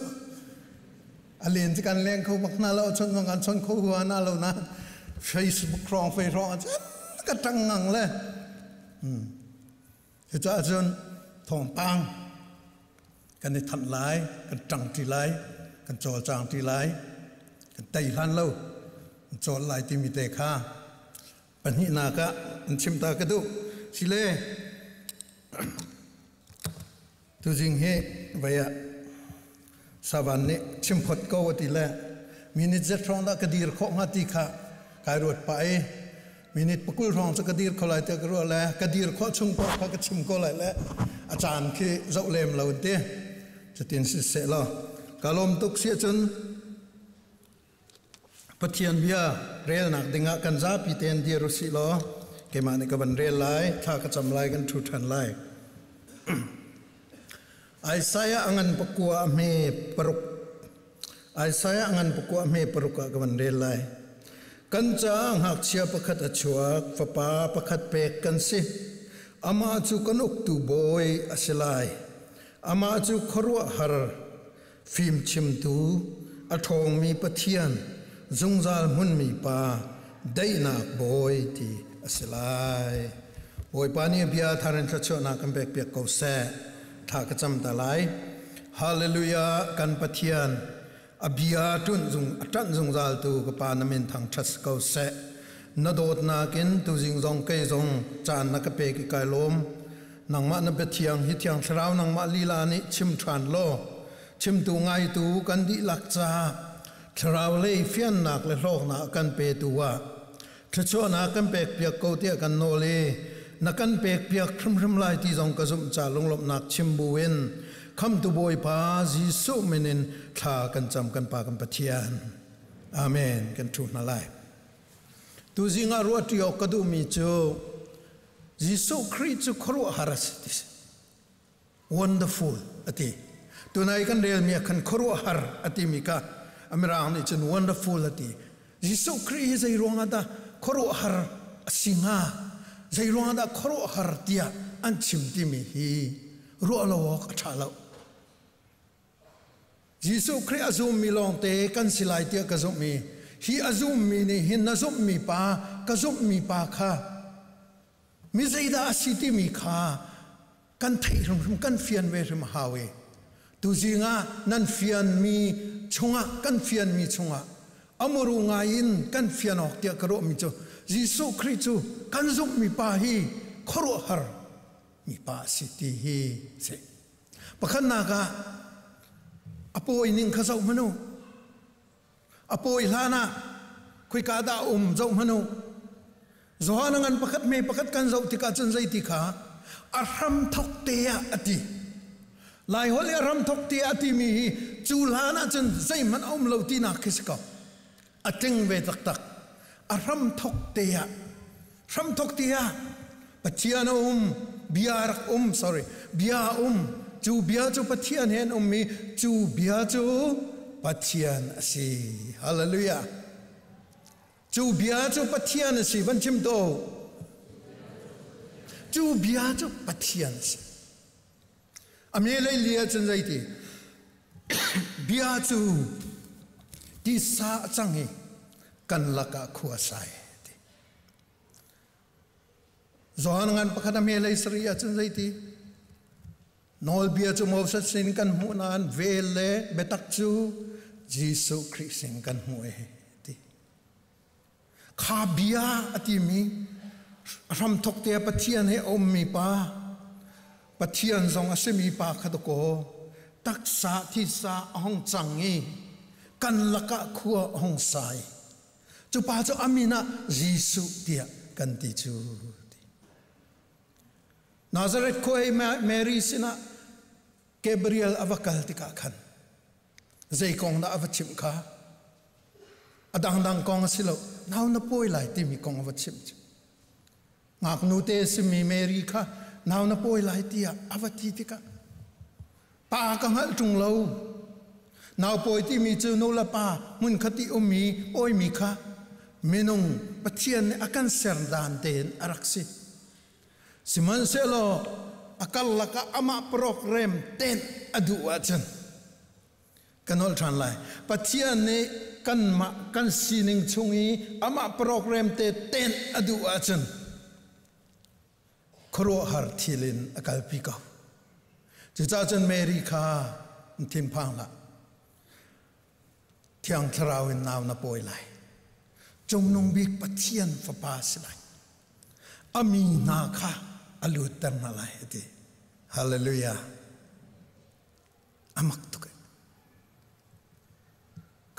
a len cu kan leng kho bak hna lo chon zong kan chon kho hua na lo na Facebook rong fei rong cun ka tang ngang le Cucaah cun thawngpang kan i thanh lai, kan ṭang ṭi lai, kan cawlcang ṭi lai, kan tei hlan lo, kan cawl lai timi te kha pahnihnak ah an chim ta ka duh. Sile tuzing hi vei ah Savan nih chimphot ko a ti le minute zet hrawng dah ka dir khawh hnga ti kha kai ruat pah i. Minute pakul hrawng cu ka dir kho lai tiah ka ruah le ka dir khawh chung paoh kha ka chim ko lai le a caan khi zoh lem lo in ti. Cutin si seh law ka lawm tuk si ahcun Pathian bia relnak dingah kan zapi tein dir usih law keimah nih ka van rel lai, thla ka cam lai, kan ṭhu ṭhan lai. Isaiah a ngan pakua a hme paruk. Isaiah a ngan pakua a hme paruk ah ka van rel lai. Kan caah ngakchia pakhat a chuak, fapa pakhat pek kan si. Amah cu kan uktu bawi a si lai. Amah cu khuaruahhar, fimchimtu, a ṭhawngmi Pathian, zungzal hmunmi Pa, daihnak bawi ti a si lai. Bawipa nih a bia thar in thluachuahnak kan pekpiak ko seh. Thla ka cam ta lai. Hallelujah kan Pathian a bia ṭunh zung a ṭanh zungzal tu ka pa na min thangṭhat si ko seh. Na dawtnak in tuzing zong kei zong caan na ka pek i kai lawm. Nangmah na biathiang hi thiang thlarau nangmah lila nih chim ṭhan law chimtu ngaitu kan dihlak caah thlarau lei fiannak le hlawknak kan petu ah thluachuahnak kan pekpiak ko tiah kan nawl i na kan pekpiak hrimhrim lai ti zong ka zumh ca lunglawmhnak chim buin khamtu Bawipa Jesuh min in thla kan cam kan Pa kan Pathian. Amen. Kan ṭhu hna lai. Tuzing ah ruahṭi awk ka duhmi cu Jesuh Khrih cu khuaruahhar a si ti si. Wonderful ati. Tunai kan relmi ah khan khuaruahhar a timi kha Amirang nih cun wonderful a ti. Jesuh Khrih hi zei ruangah dah khuaruahhar a si hnga? Zei ruangah dah khuaruahhar tiah an chim timi hi ruah lo awk a ṭha lo. Jesuh Khrih a zummi lawngte kan si lai tiah ka zumh i hi a zummi nih hin na zumhmi pa ka zumhmi pa kha mi zeidah a si timi kha kan theih hrimhrim kan fian ve hrim a hau i tuzing ah nan fianmi chungah kan fianmi chungah amuru ngai in kan fian awk tiah ka ruahmi cu Jesuh Khrih cu kan zumhmi pa hi khuaruahhar mi pa a si ti hi si. Pakhatnak ah a pawi ning kha zoh hmanh u. A pawi hlan ah khoika dah a um zoh hmanh u. Johan a ngan pakhat hme pakhat kan zoh tikah cun zeiti kha a hramthok te ah a ti. Laiholh i a hramthok te ah a timi hi cu hlan ah cun zeihmanh a um lo tinak khi si ko. A tling ve taktak. A hramthok te ah hramthok te ah Pathian a um, bia rak um, sorry, bia a um. Cu bia cu Pathian he an um i cu bia cu Pathian a si. Hallelujah. Cu bia cu Pathian a si, van chim to. Cu bia cu Pathian a si. A me lei li ahcun zeiti? Bia cu tisa a cang i kan lakah khua sai ti. Johan ngan pakhat a me lei sari ahcun zeiti? Nawlbia cu Moses sin kan hmuh nain vel le biatak cu Jesuh Khrih sin kan hmuh e ti. Kha bia a timi hramthok te Pathian he a ummi pa Pathian zong a simi pa kha dakaw taksa thisa a hong cang i kan lakah khua a hong sai. Cu pa cu a min ah Jesuh tiah kan ti cu. Nazareth khua i Mary sinah Gabriel a va kal tikah khan zei kong dah a va chimh kha? A dangdang kong a si lo. Nau na pawi lai timi kong a va chimh. Ngaknu te a simi Mary kha nau na pawi lai tiah a va ti tikah pa ka hngalh ṭung lo. Nau pawi timi cu nu le pa hmunkhat i ummi pawimi kha minung Pathian nih a kan ser dan tein a rak si. Sihmanhsehlaw a karlak ah amah program tenh a duh ahcun ka nolh ṭhan lai. Pathian nih kanmah kan sining chung i amah program te tenh a duh ahcun khuaruahhar thil in a kalpi ko. Cucaah cun Mary kha thinphang hlah. Thiang Thlarau in nau na pawi lai. Cungnung bik Pathian fapa si lai. A mi hna kha a lutter hna lai a ti. Hallelujah. A mak tuk.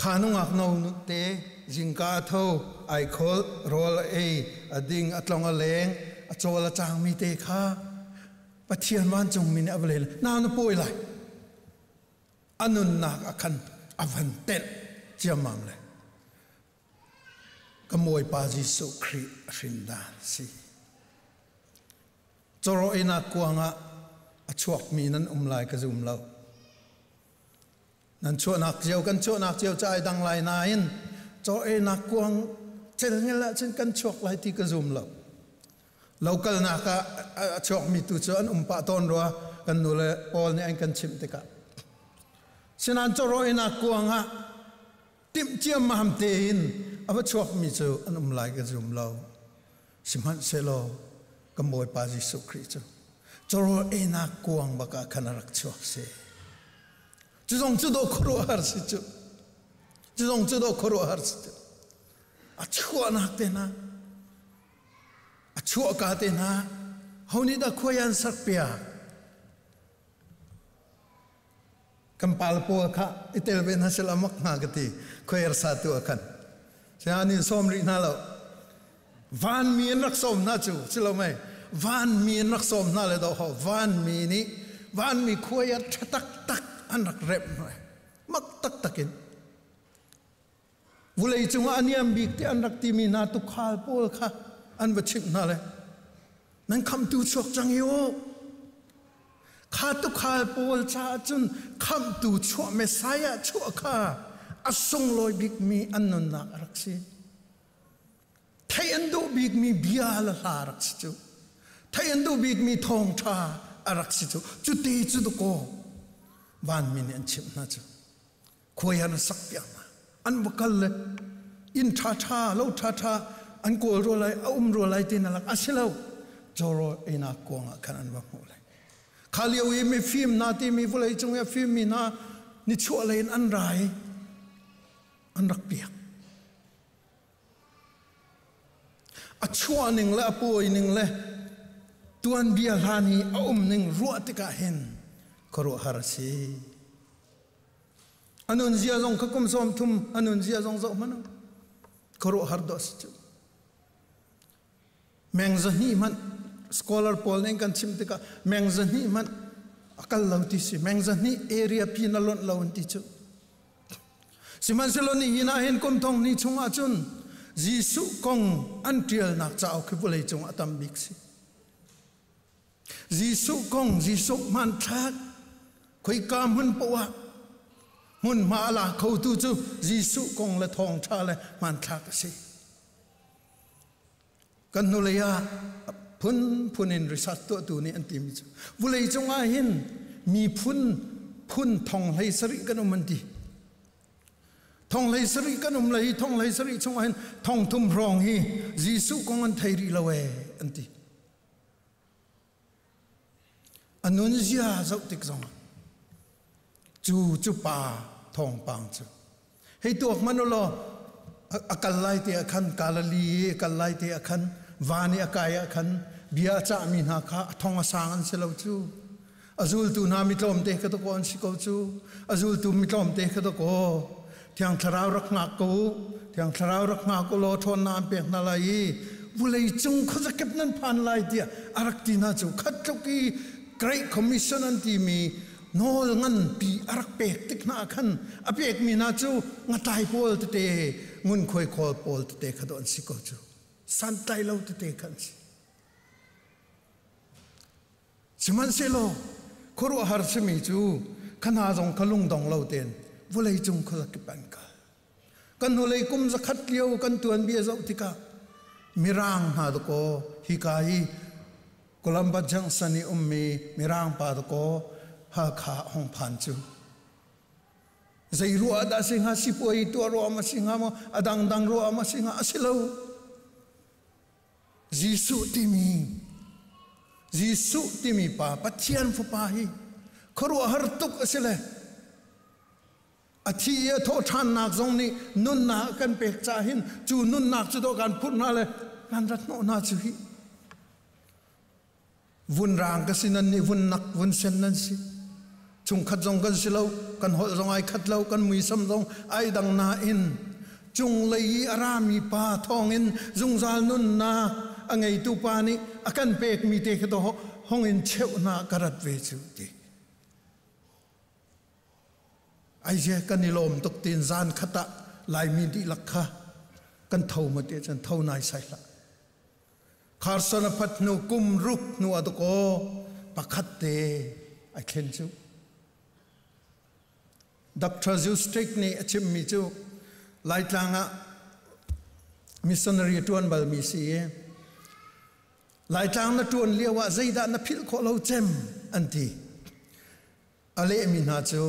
Kha nungak no te Zingka a tho, ai kholh, rawl a ei, a ding, a tlong a leng, a cawl a cangmi te kha Pathian vancungmi nih a va len. Nau na pawi lai. A nunnak a khan a van tenh ciammam le. Ka Bawipa Jesuh Khrih a hrin dan si. Cawraw einak kuang ah a chuakmi nan um lai ka zum lo. Nan chuahnak cio kan chuahnak cio cu ai dang lai nain caw einak kuang celngel ahcun kan chuak lai ti ka zum lo. Lokalnak ah a chuakmi tu cu an um pah tawn rua kan nu le pawl nih an kan chimh tikah. Sinain cawraw einak kuang ah timh ciammam tein a va chuakmi cu an um lai ka zum lo. Sihmanhsehlaw kan Bawipa Jesuh Khrih cu cawrawl einak kuang bak ah khan a rak chuak si. Cu zong cu dawh khuaruahhar si cu. Cu zong cu dawh khuaruahhar si cu. A chuahnak te hna, a chuahka te hna, ho nih dah khuai an sak piak? Kan pal pawl kha i tel ve hna sila mak hnga ka ti khuair sa tu ah khan. Sian in sawm rih hna lo. Vanmi an rak sawm hna cu si lo mei. Vanmi an rak sawm hna le do ho vanmi nih vanmi khuai ah ṭha taktak an rak remh hna. Mak taktak in. Vulei cungah a niam bik ti an rak timi hna tukhal pawl kha an va chimh hna le nan khamhtu chuak cang i u. Kha tukhal pawl caah cun khamhtu chuah Messiah chuah kha a sunglawi bikmi an nunnak a rak si. Theih an duh bikmi bia le hla a rak si cu. Theih an duh bikmi thawngṭha a rak si cu. Cuti cu dakaw vanmi nih an chimh hna cu. Khuai an sak piak hna. An va kal le inn ṭhaṭha, lo ṭhaṭha an kawl rua lai, a um rua lai ti na lak a si lo. Cawrawl einak kuang ah khan an va hmuh lai. Kha lio i mifim hna timi vawlei cung i a fimmi hna nichuah lei in an ra i an rak piak. A chuah ning le a pawi ning le tuanbia hlan i a um ning ruah tikah hin khuaruahhar a si. A nunzia zong kha kum 30 a nunzia zong zoh hmanh u. Khuaruahhar dawh si cu. Meng 200 hmanh scholar pawl nih kan chim tikah meng 200 hmanh a kal lo ti si. Meng 200 area pi na lonh lo an ti cu. Sihmanhsehlaw nihin ah hin kum thong hnih chung ahcun Jesuh kong an ṭialnak cauk hi vawlei cung a tam bik si. Jesuh kong, Jesuh hmanthlak, khoika hmun poah hmunhma a la khotu cu Jesuh kong le thawngṭha le hmanthlak a si. Kan hnulei ah phunphun in research tuahtu nih an timi cu vulei cungah hin miphun phun thong hlei sarih kan um an ti. Thong hlei sarih kan um le hi thong hlei sarih chungah hin thong thum hrawng hi Jesuh kong an thei rih lo ee an ti. A nunzia zoh tik zongah cu cu pa thawngpang cu hei tuak hmanh u law a kal lai te ah khan Galilee i a kal lai te ah khan van i a kai ah khan bia a cahmi hna kha a thong a sang an si lo cu a zultu hna mi tlawmte kha dakaw an si ko cu a zultu mi tlawmte kha dakaw Thiang Thlarau rak hngak ko u Thiang Thlarau rak hngak u law ṭhawnnak an pek hna lai i vulei cung khuazakip nan phan lai tiah a rak ti hna cu khat tluk i Great Commission an timi nawl nganpi a rak pek tik hna ah khan a pekmi hna cu ngatlai pawl tete ngunkhuai khawl pawl tete kha dawh an si ko cu santlai lo tete kha an si. Sihmanhsehlaw khuaruahhar simi cu kha hna zong kha lungdong lo tein vawlei cung khuazakip an kal. Kan hnulei kum 100 lio kan tuanbia zoh tikah Mirang hna dakaw hika hi Columbus Junction i ummi Mirang pa dakaw Halkha hong phan cu zei ruah dah si hnga sipuai tuah ruah ma si hnga maw a dangdang ruah ma si hnga a si lo. Jesuh timi Jesuh timi pa Pathian fapa hi khuaruahhar tuk a si le a thi i a thawhṭhannak zong nih nunnak a kan pek caah hin cu nunnak cu dawh kan phurh hna le kan rat hnawh hna cu hi vun rang ka si nan nih vun nak vun sen nan si chungkhat zong kan si lo kan holh zong ai khat lo kan muisam zong ai dang nain. Cunglei i a rami pa thawngin zungzal nunnak a ngeitu pa nih a kan pekmi te khi to hong in cheuhna ka rat ve cu ti. Aize kan i lawm tuk tin zan khat ah Laimi dihlak kha kan tho ma te cun tho nai sai hlah. Carson a phat hnu kum ruk hnu ah dakaw pakhat te ai thlen cu. Dr. Zustik nih a chimmi cu Laitlang ah missionary a ṭuan balmi si i Laitlang na ṭuan lio ah zeidah na philh khawh lo cem an ti. A lehmi hna cu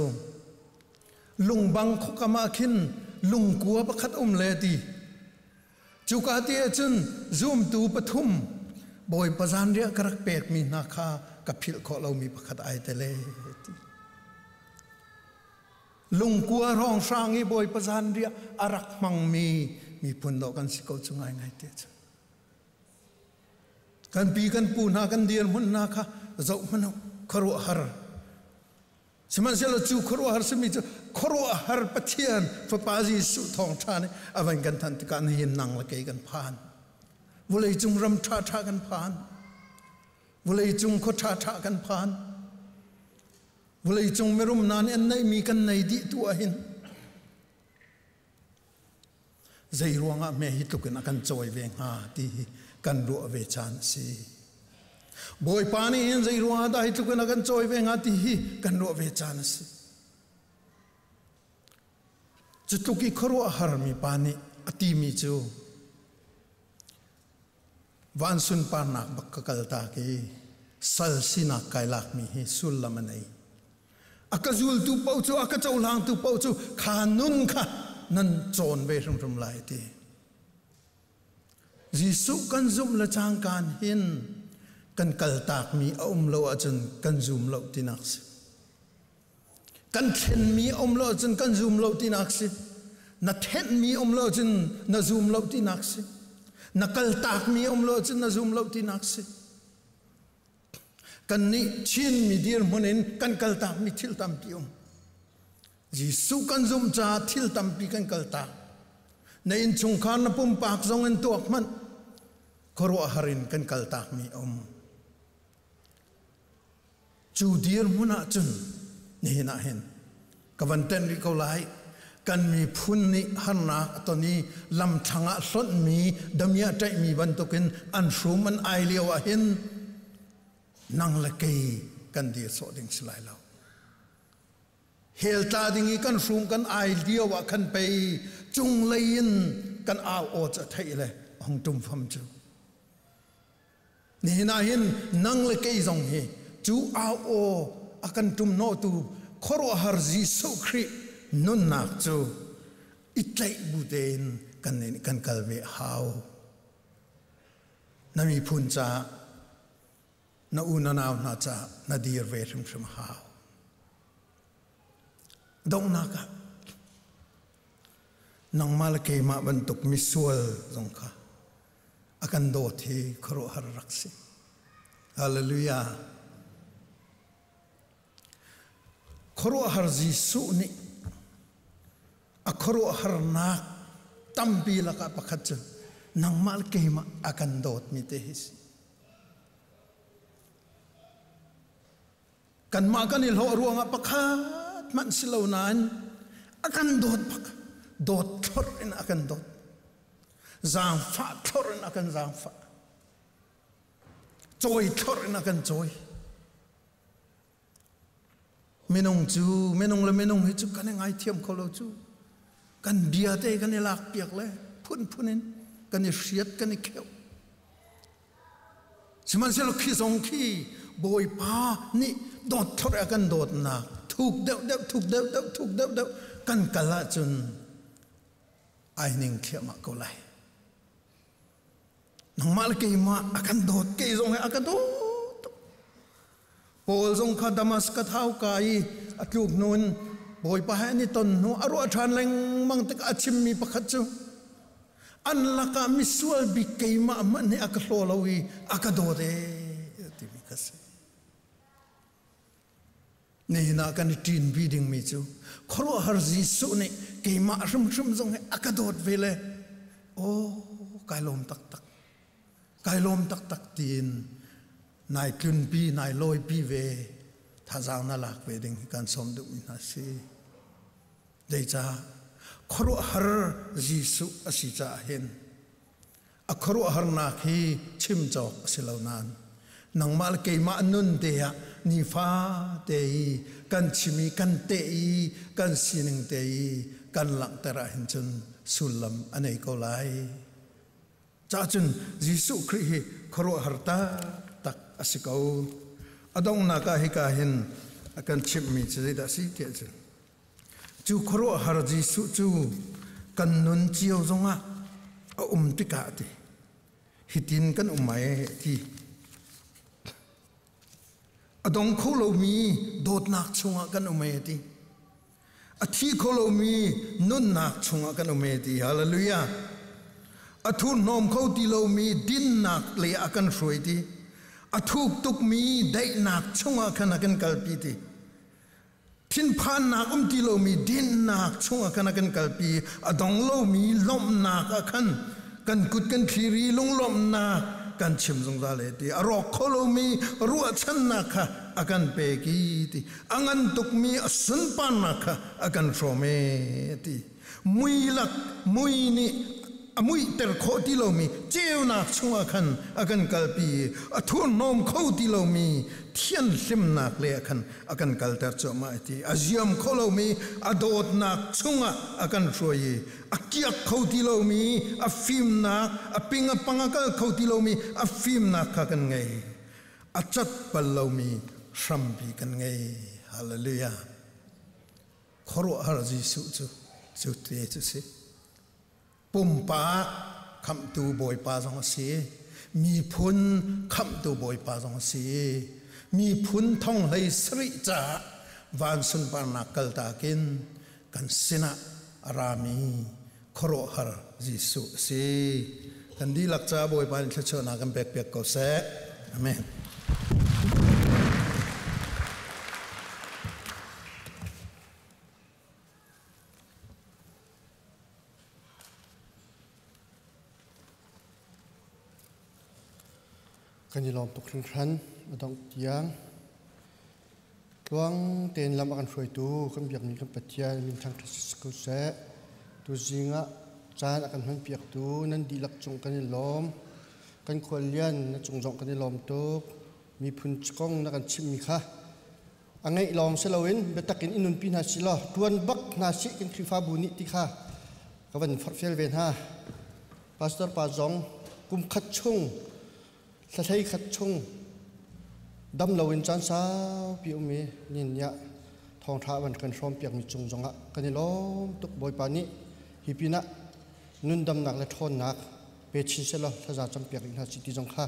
lungbang khuakam ah khin lungkua pakhat um le ti. Cuka ti ahcun zumtu pathum Bawipa zanriah ka rak pekmi hna kha ka philh khawh lomi pakhat ai tel e ti. Lungkua hrawnghrang i Bawipa zanriah a rak hmangmi miphun dawh kan si ko cu ngaingai te cu. Kan pi kan pu hna kan dirhmun hna kha zoh hmanh u khuaruahhar. Sihmanhsehlaw cu khuaruahhar simi cu khuaruahhar Pathian Fapa Jesuh thawngṭha nih a van kan thanh tikah nihin nang le kei kan phan. Vawleicung ram ṭhaṭha kan phan. Vawleicung khua ṭhaṭha kan phan. Vawleicung mirum hna nih an neihmi kan nei dih tu ahhin zei ruangah hme hi tluk in a kan cawi ve hnga ti hi kan ruah ve caan a si. Bawipa nih hin zei ruangah dah hi tluk in a kan cawi ve hnga ti hi kan ruah ve caan a si. Cu tluk i khuaruahhar mi pa nih a timi cu van sunparnak bak ka kaltak i sal sinak kai lakmi hi sullam a nei. A ka zultu paoh cu a ka cohlangtu paoh cu kha nun kha nan cawn ve hrimhrim lai ti. Jesuh kan zumh le cangkaan hin kan kaltakmi a um lo ahcun kan zum lo tinak si. Kan thlenmi a um lo ahcun kan zum lo tinak si. Na thenhmi um lo ahcun na zum lo tinak si. Na kaltakmi um lo ahcun na zum lo tinak si. Kannih Chinmi dirhmun in kan kaltakmi thil tampi um. Jesuh kan zumh caah thil tampi kan kaltak. Na innchungkhar na pumpak zong in tuak hmanh khuaruahhar in kan kaltakmi a um. Cu dirhmun ah cun nihin ah hin ka van tenh rih ko lai. Kan miphun nih harnak a ton i lamthlang ah hlonhmi damiah ṭaihmi bantukin an hrum an ai lio ah hin nang le kei kan dir sawh ding si lai lo. Hell tla ding i kan hrum kan ai lio ah khan pei cunglei in kan au aw cu a theih le a hung ṭum fam cu. Nihin ah hin nang le kei zong hi cu au aw a kan ṭumhnawhtu khuaruahhar Jesuh Khrih nunnak cu i tlaih bu tein kan kan kal ve a hau. Na miphun caah, na u na nau hna caah na dir ve hrimhrim a hau. Donghnak ah nangmah le keimah bantuk misual zong kha a kan dawt hi khuaruahhar rak si. Hallelujah. Khuaruahhar Jesuh nih a khuaruahharnak tampi lakah pakhat cu nangmah le keimah a kan dawtmi te hi si. Kanmah kan i hlawh ruangah pakhat hmanh si lo nain a kan dawt bak. Dawt thlorh in a kan dawt. Zaangfah thlorh in a kan zaangfah. Cawi thlorh in a kan cawi. Minung cu minung le minung hi cu kan i ngaithiam kho lo cu. Kan bia te kan i lak piak le phunphun in kan i hriat kan i kheuh. Sihmanhsehlaw khi zong khi Bawipa nih dawt thlorh a kan dawtnak thuk deuh deuh thuk deuh deuh thuk deuh deuh kan kal ahcun ai ning thliahmah ko lai. Nangmah le keimah a kan dawt kei zong he a ka dawt. Paul zong kha Damascus hauka i a tluk hnu in Bawipa he an i ton hnu a ruah ṭhan lengmang tikah a chimmi pakhat cu an lakah misual bik keimah hmanh nih a ka hlaw lo i a ka dawt ee timi kha si. Nihin ah kan i ṭinpi dingmi cu khuaruahhar Jesuh nih keimah hrimhrim zong hi a ka dawt ve le aw kai lawm taktak kai lawm taktak tiin nai tlunpi nai lawipi ve thazaang na lak ve ding hi kan sawm duhmi hna si. Zeicah khuaruahhar Jesuh a si caah hin a khuaruahharnak hi chim cawk a si lo nain nangmah le keimah nun te ah nifa te i kan chim i kan teh i kan sining te i kan langhter ahhin cun sullam a nei ko lai. Cahcun Jesuh Khrih hi khuaruahhar taktak a si ko. A donghnak ah hika hin a kan chimhmi cu zeidah a si tiah cun Cu khuaruahhar Jesuh cu kan nun cio zongah a um tikah ti hitin kan um ai ti. A dong kho lomi dawtnak chungah kan um ai ti. A thi kho lomi nunnak chungah kan um ai ti. Hallelujah. A thurhnawm kho ti lomi dinnak lei ah kan hruai ti. A thuk tukmi daihnak chungah khan a kan kalpi ti. Thinphannak um ti lomi dinnak chungah khan a kan kalpi. A dong lomi lawmhnak ah khan kan kut kan thlir i lunglawmhnak kan chim zungzal e ti. A rawk kho lomi ruahchannak kha a kan pek i ti. A ngan tukmi a sunparnak kha a kan hrawm e ti. Mui lak mui nih a muihter khawh ti lomi ceunak chungah khan a kan kalpi i a thurhnawm kho ti lomi thianhlimnak le ah khan a kan kalter cuahmah ti. A ziam kho lomi a dawtnak chungah a kan hruai i a kiak kho ti lomi a fimnak, a ping a pang a kal kho ti lomi a fimnak kha kan ngei. A cat bal lomi hrampi kan ngei. Hallelujah. Khuaruahhar Jesuh cu cu te cu si. Pumpak khamhtu Bawipa zong a si. Miphun khamhtu Bawipa zong a si. Miphun thong hlei sarih caah van sunparnak kaltak in kan sinah a rami khuaruahhar Jesuh a si. Kan dihlak caah Bawipa nih thluachuahnak kan pekpiak ko seh. Amen. Kan i lawm tuk hringhran a dongh tiang. Tluang tein lam a kan hruaitu kan biakmi kan Pathian min thangṭhat si ko seh. Tuzing ah caan a kan hmanpiaktu nan dihlak cung kan i lawm. Kan khuallian na cung zong kan i lawm tuk. Miphun kong na kan chimhmi kha a ngeih lawng si loin biatak in i nunpi hna si law ṭuan bak hna sih kan Khrihfabu nih ti kha ka van forhfial ve hna. Pastor pa zong kum khat chung thlahlei khat chung dam loin caan saupi um i nin nih thawngṭha van kan hrawmpiakmi cung zongah kan i lawm tuk. Bawipa nih hi pinah nundamnak le ṭhawnnak pe chin sehlaw thlaza campiak rih hna si ti zong kha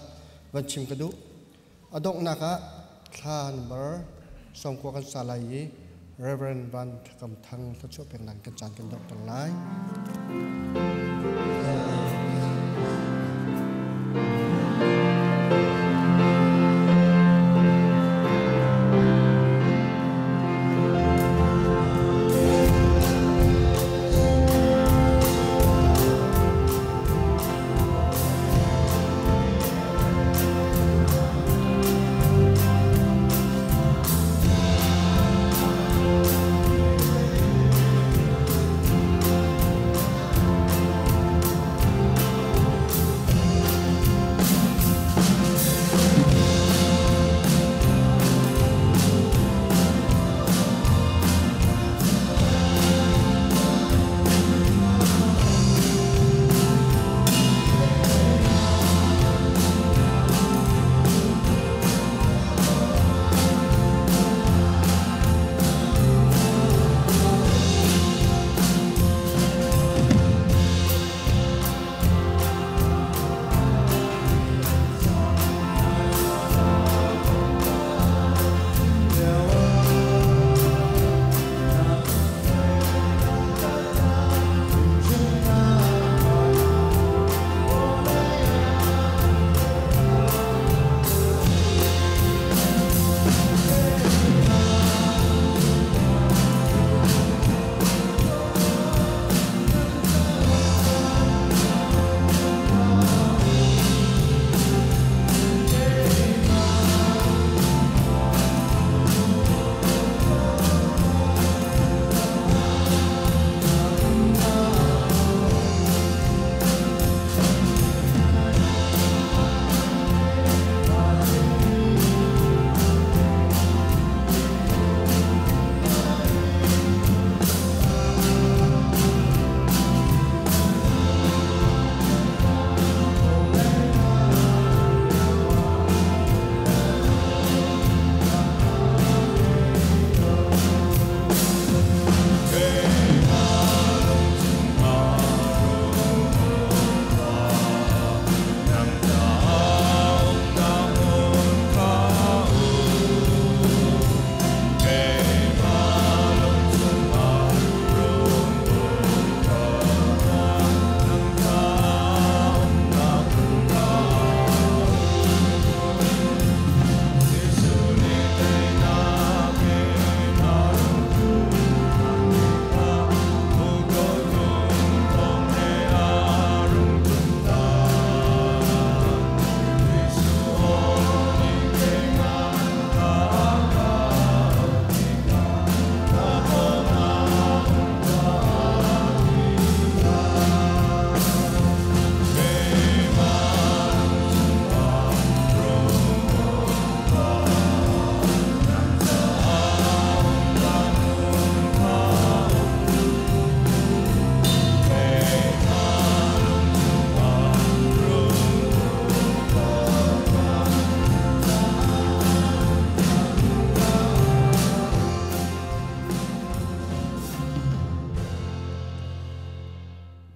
van chim ka duh. A donghnak ah thla number 90 kan sa lai i Reverend Van Thakam Thang thluachuah peknak kan caan kan donghter lai.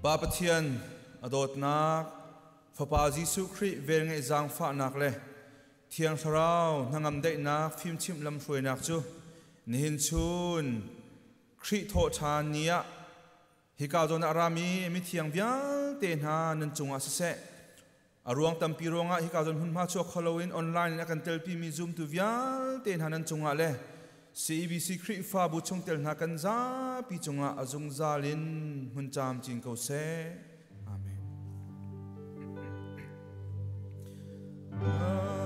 Pa Pathian a dawtnak, Fapa Jesuh Khrih velngeih zaangfahnak le Thiang Thlarau hnangam daihnak fimchimh lamhruainak cu nihin chun Khrih thawhṭhan ni ah hika zawn ah a rami mithiang vialte hna nan cungah siseh, a ruang tampi ruangah hika zawn hmunhma chuak kho loin online in a kan telpimi zumtu vialte hna nan cungah le CEBC Khrihfabu chungtel hna kan zapi cungah a zungzal in hmun camcin ko seh. Amen.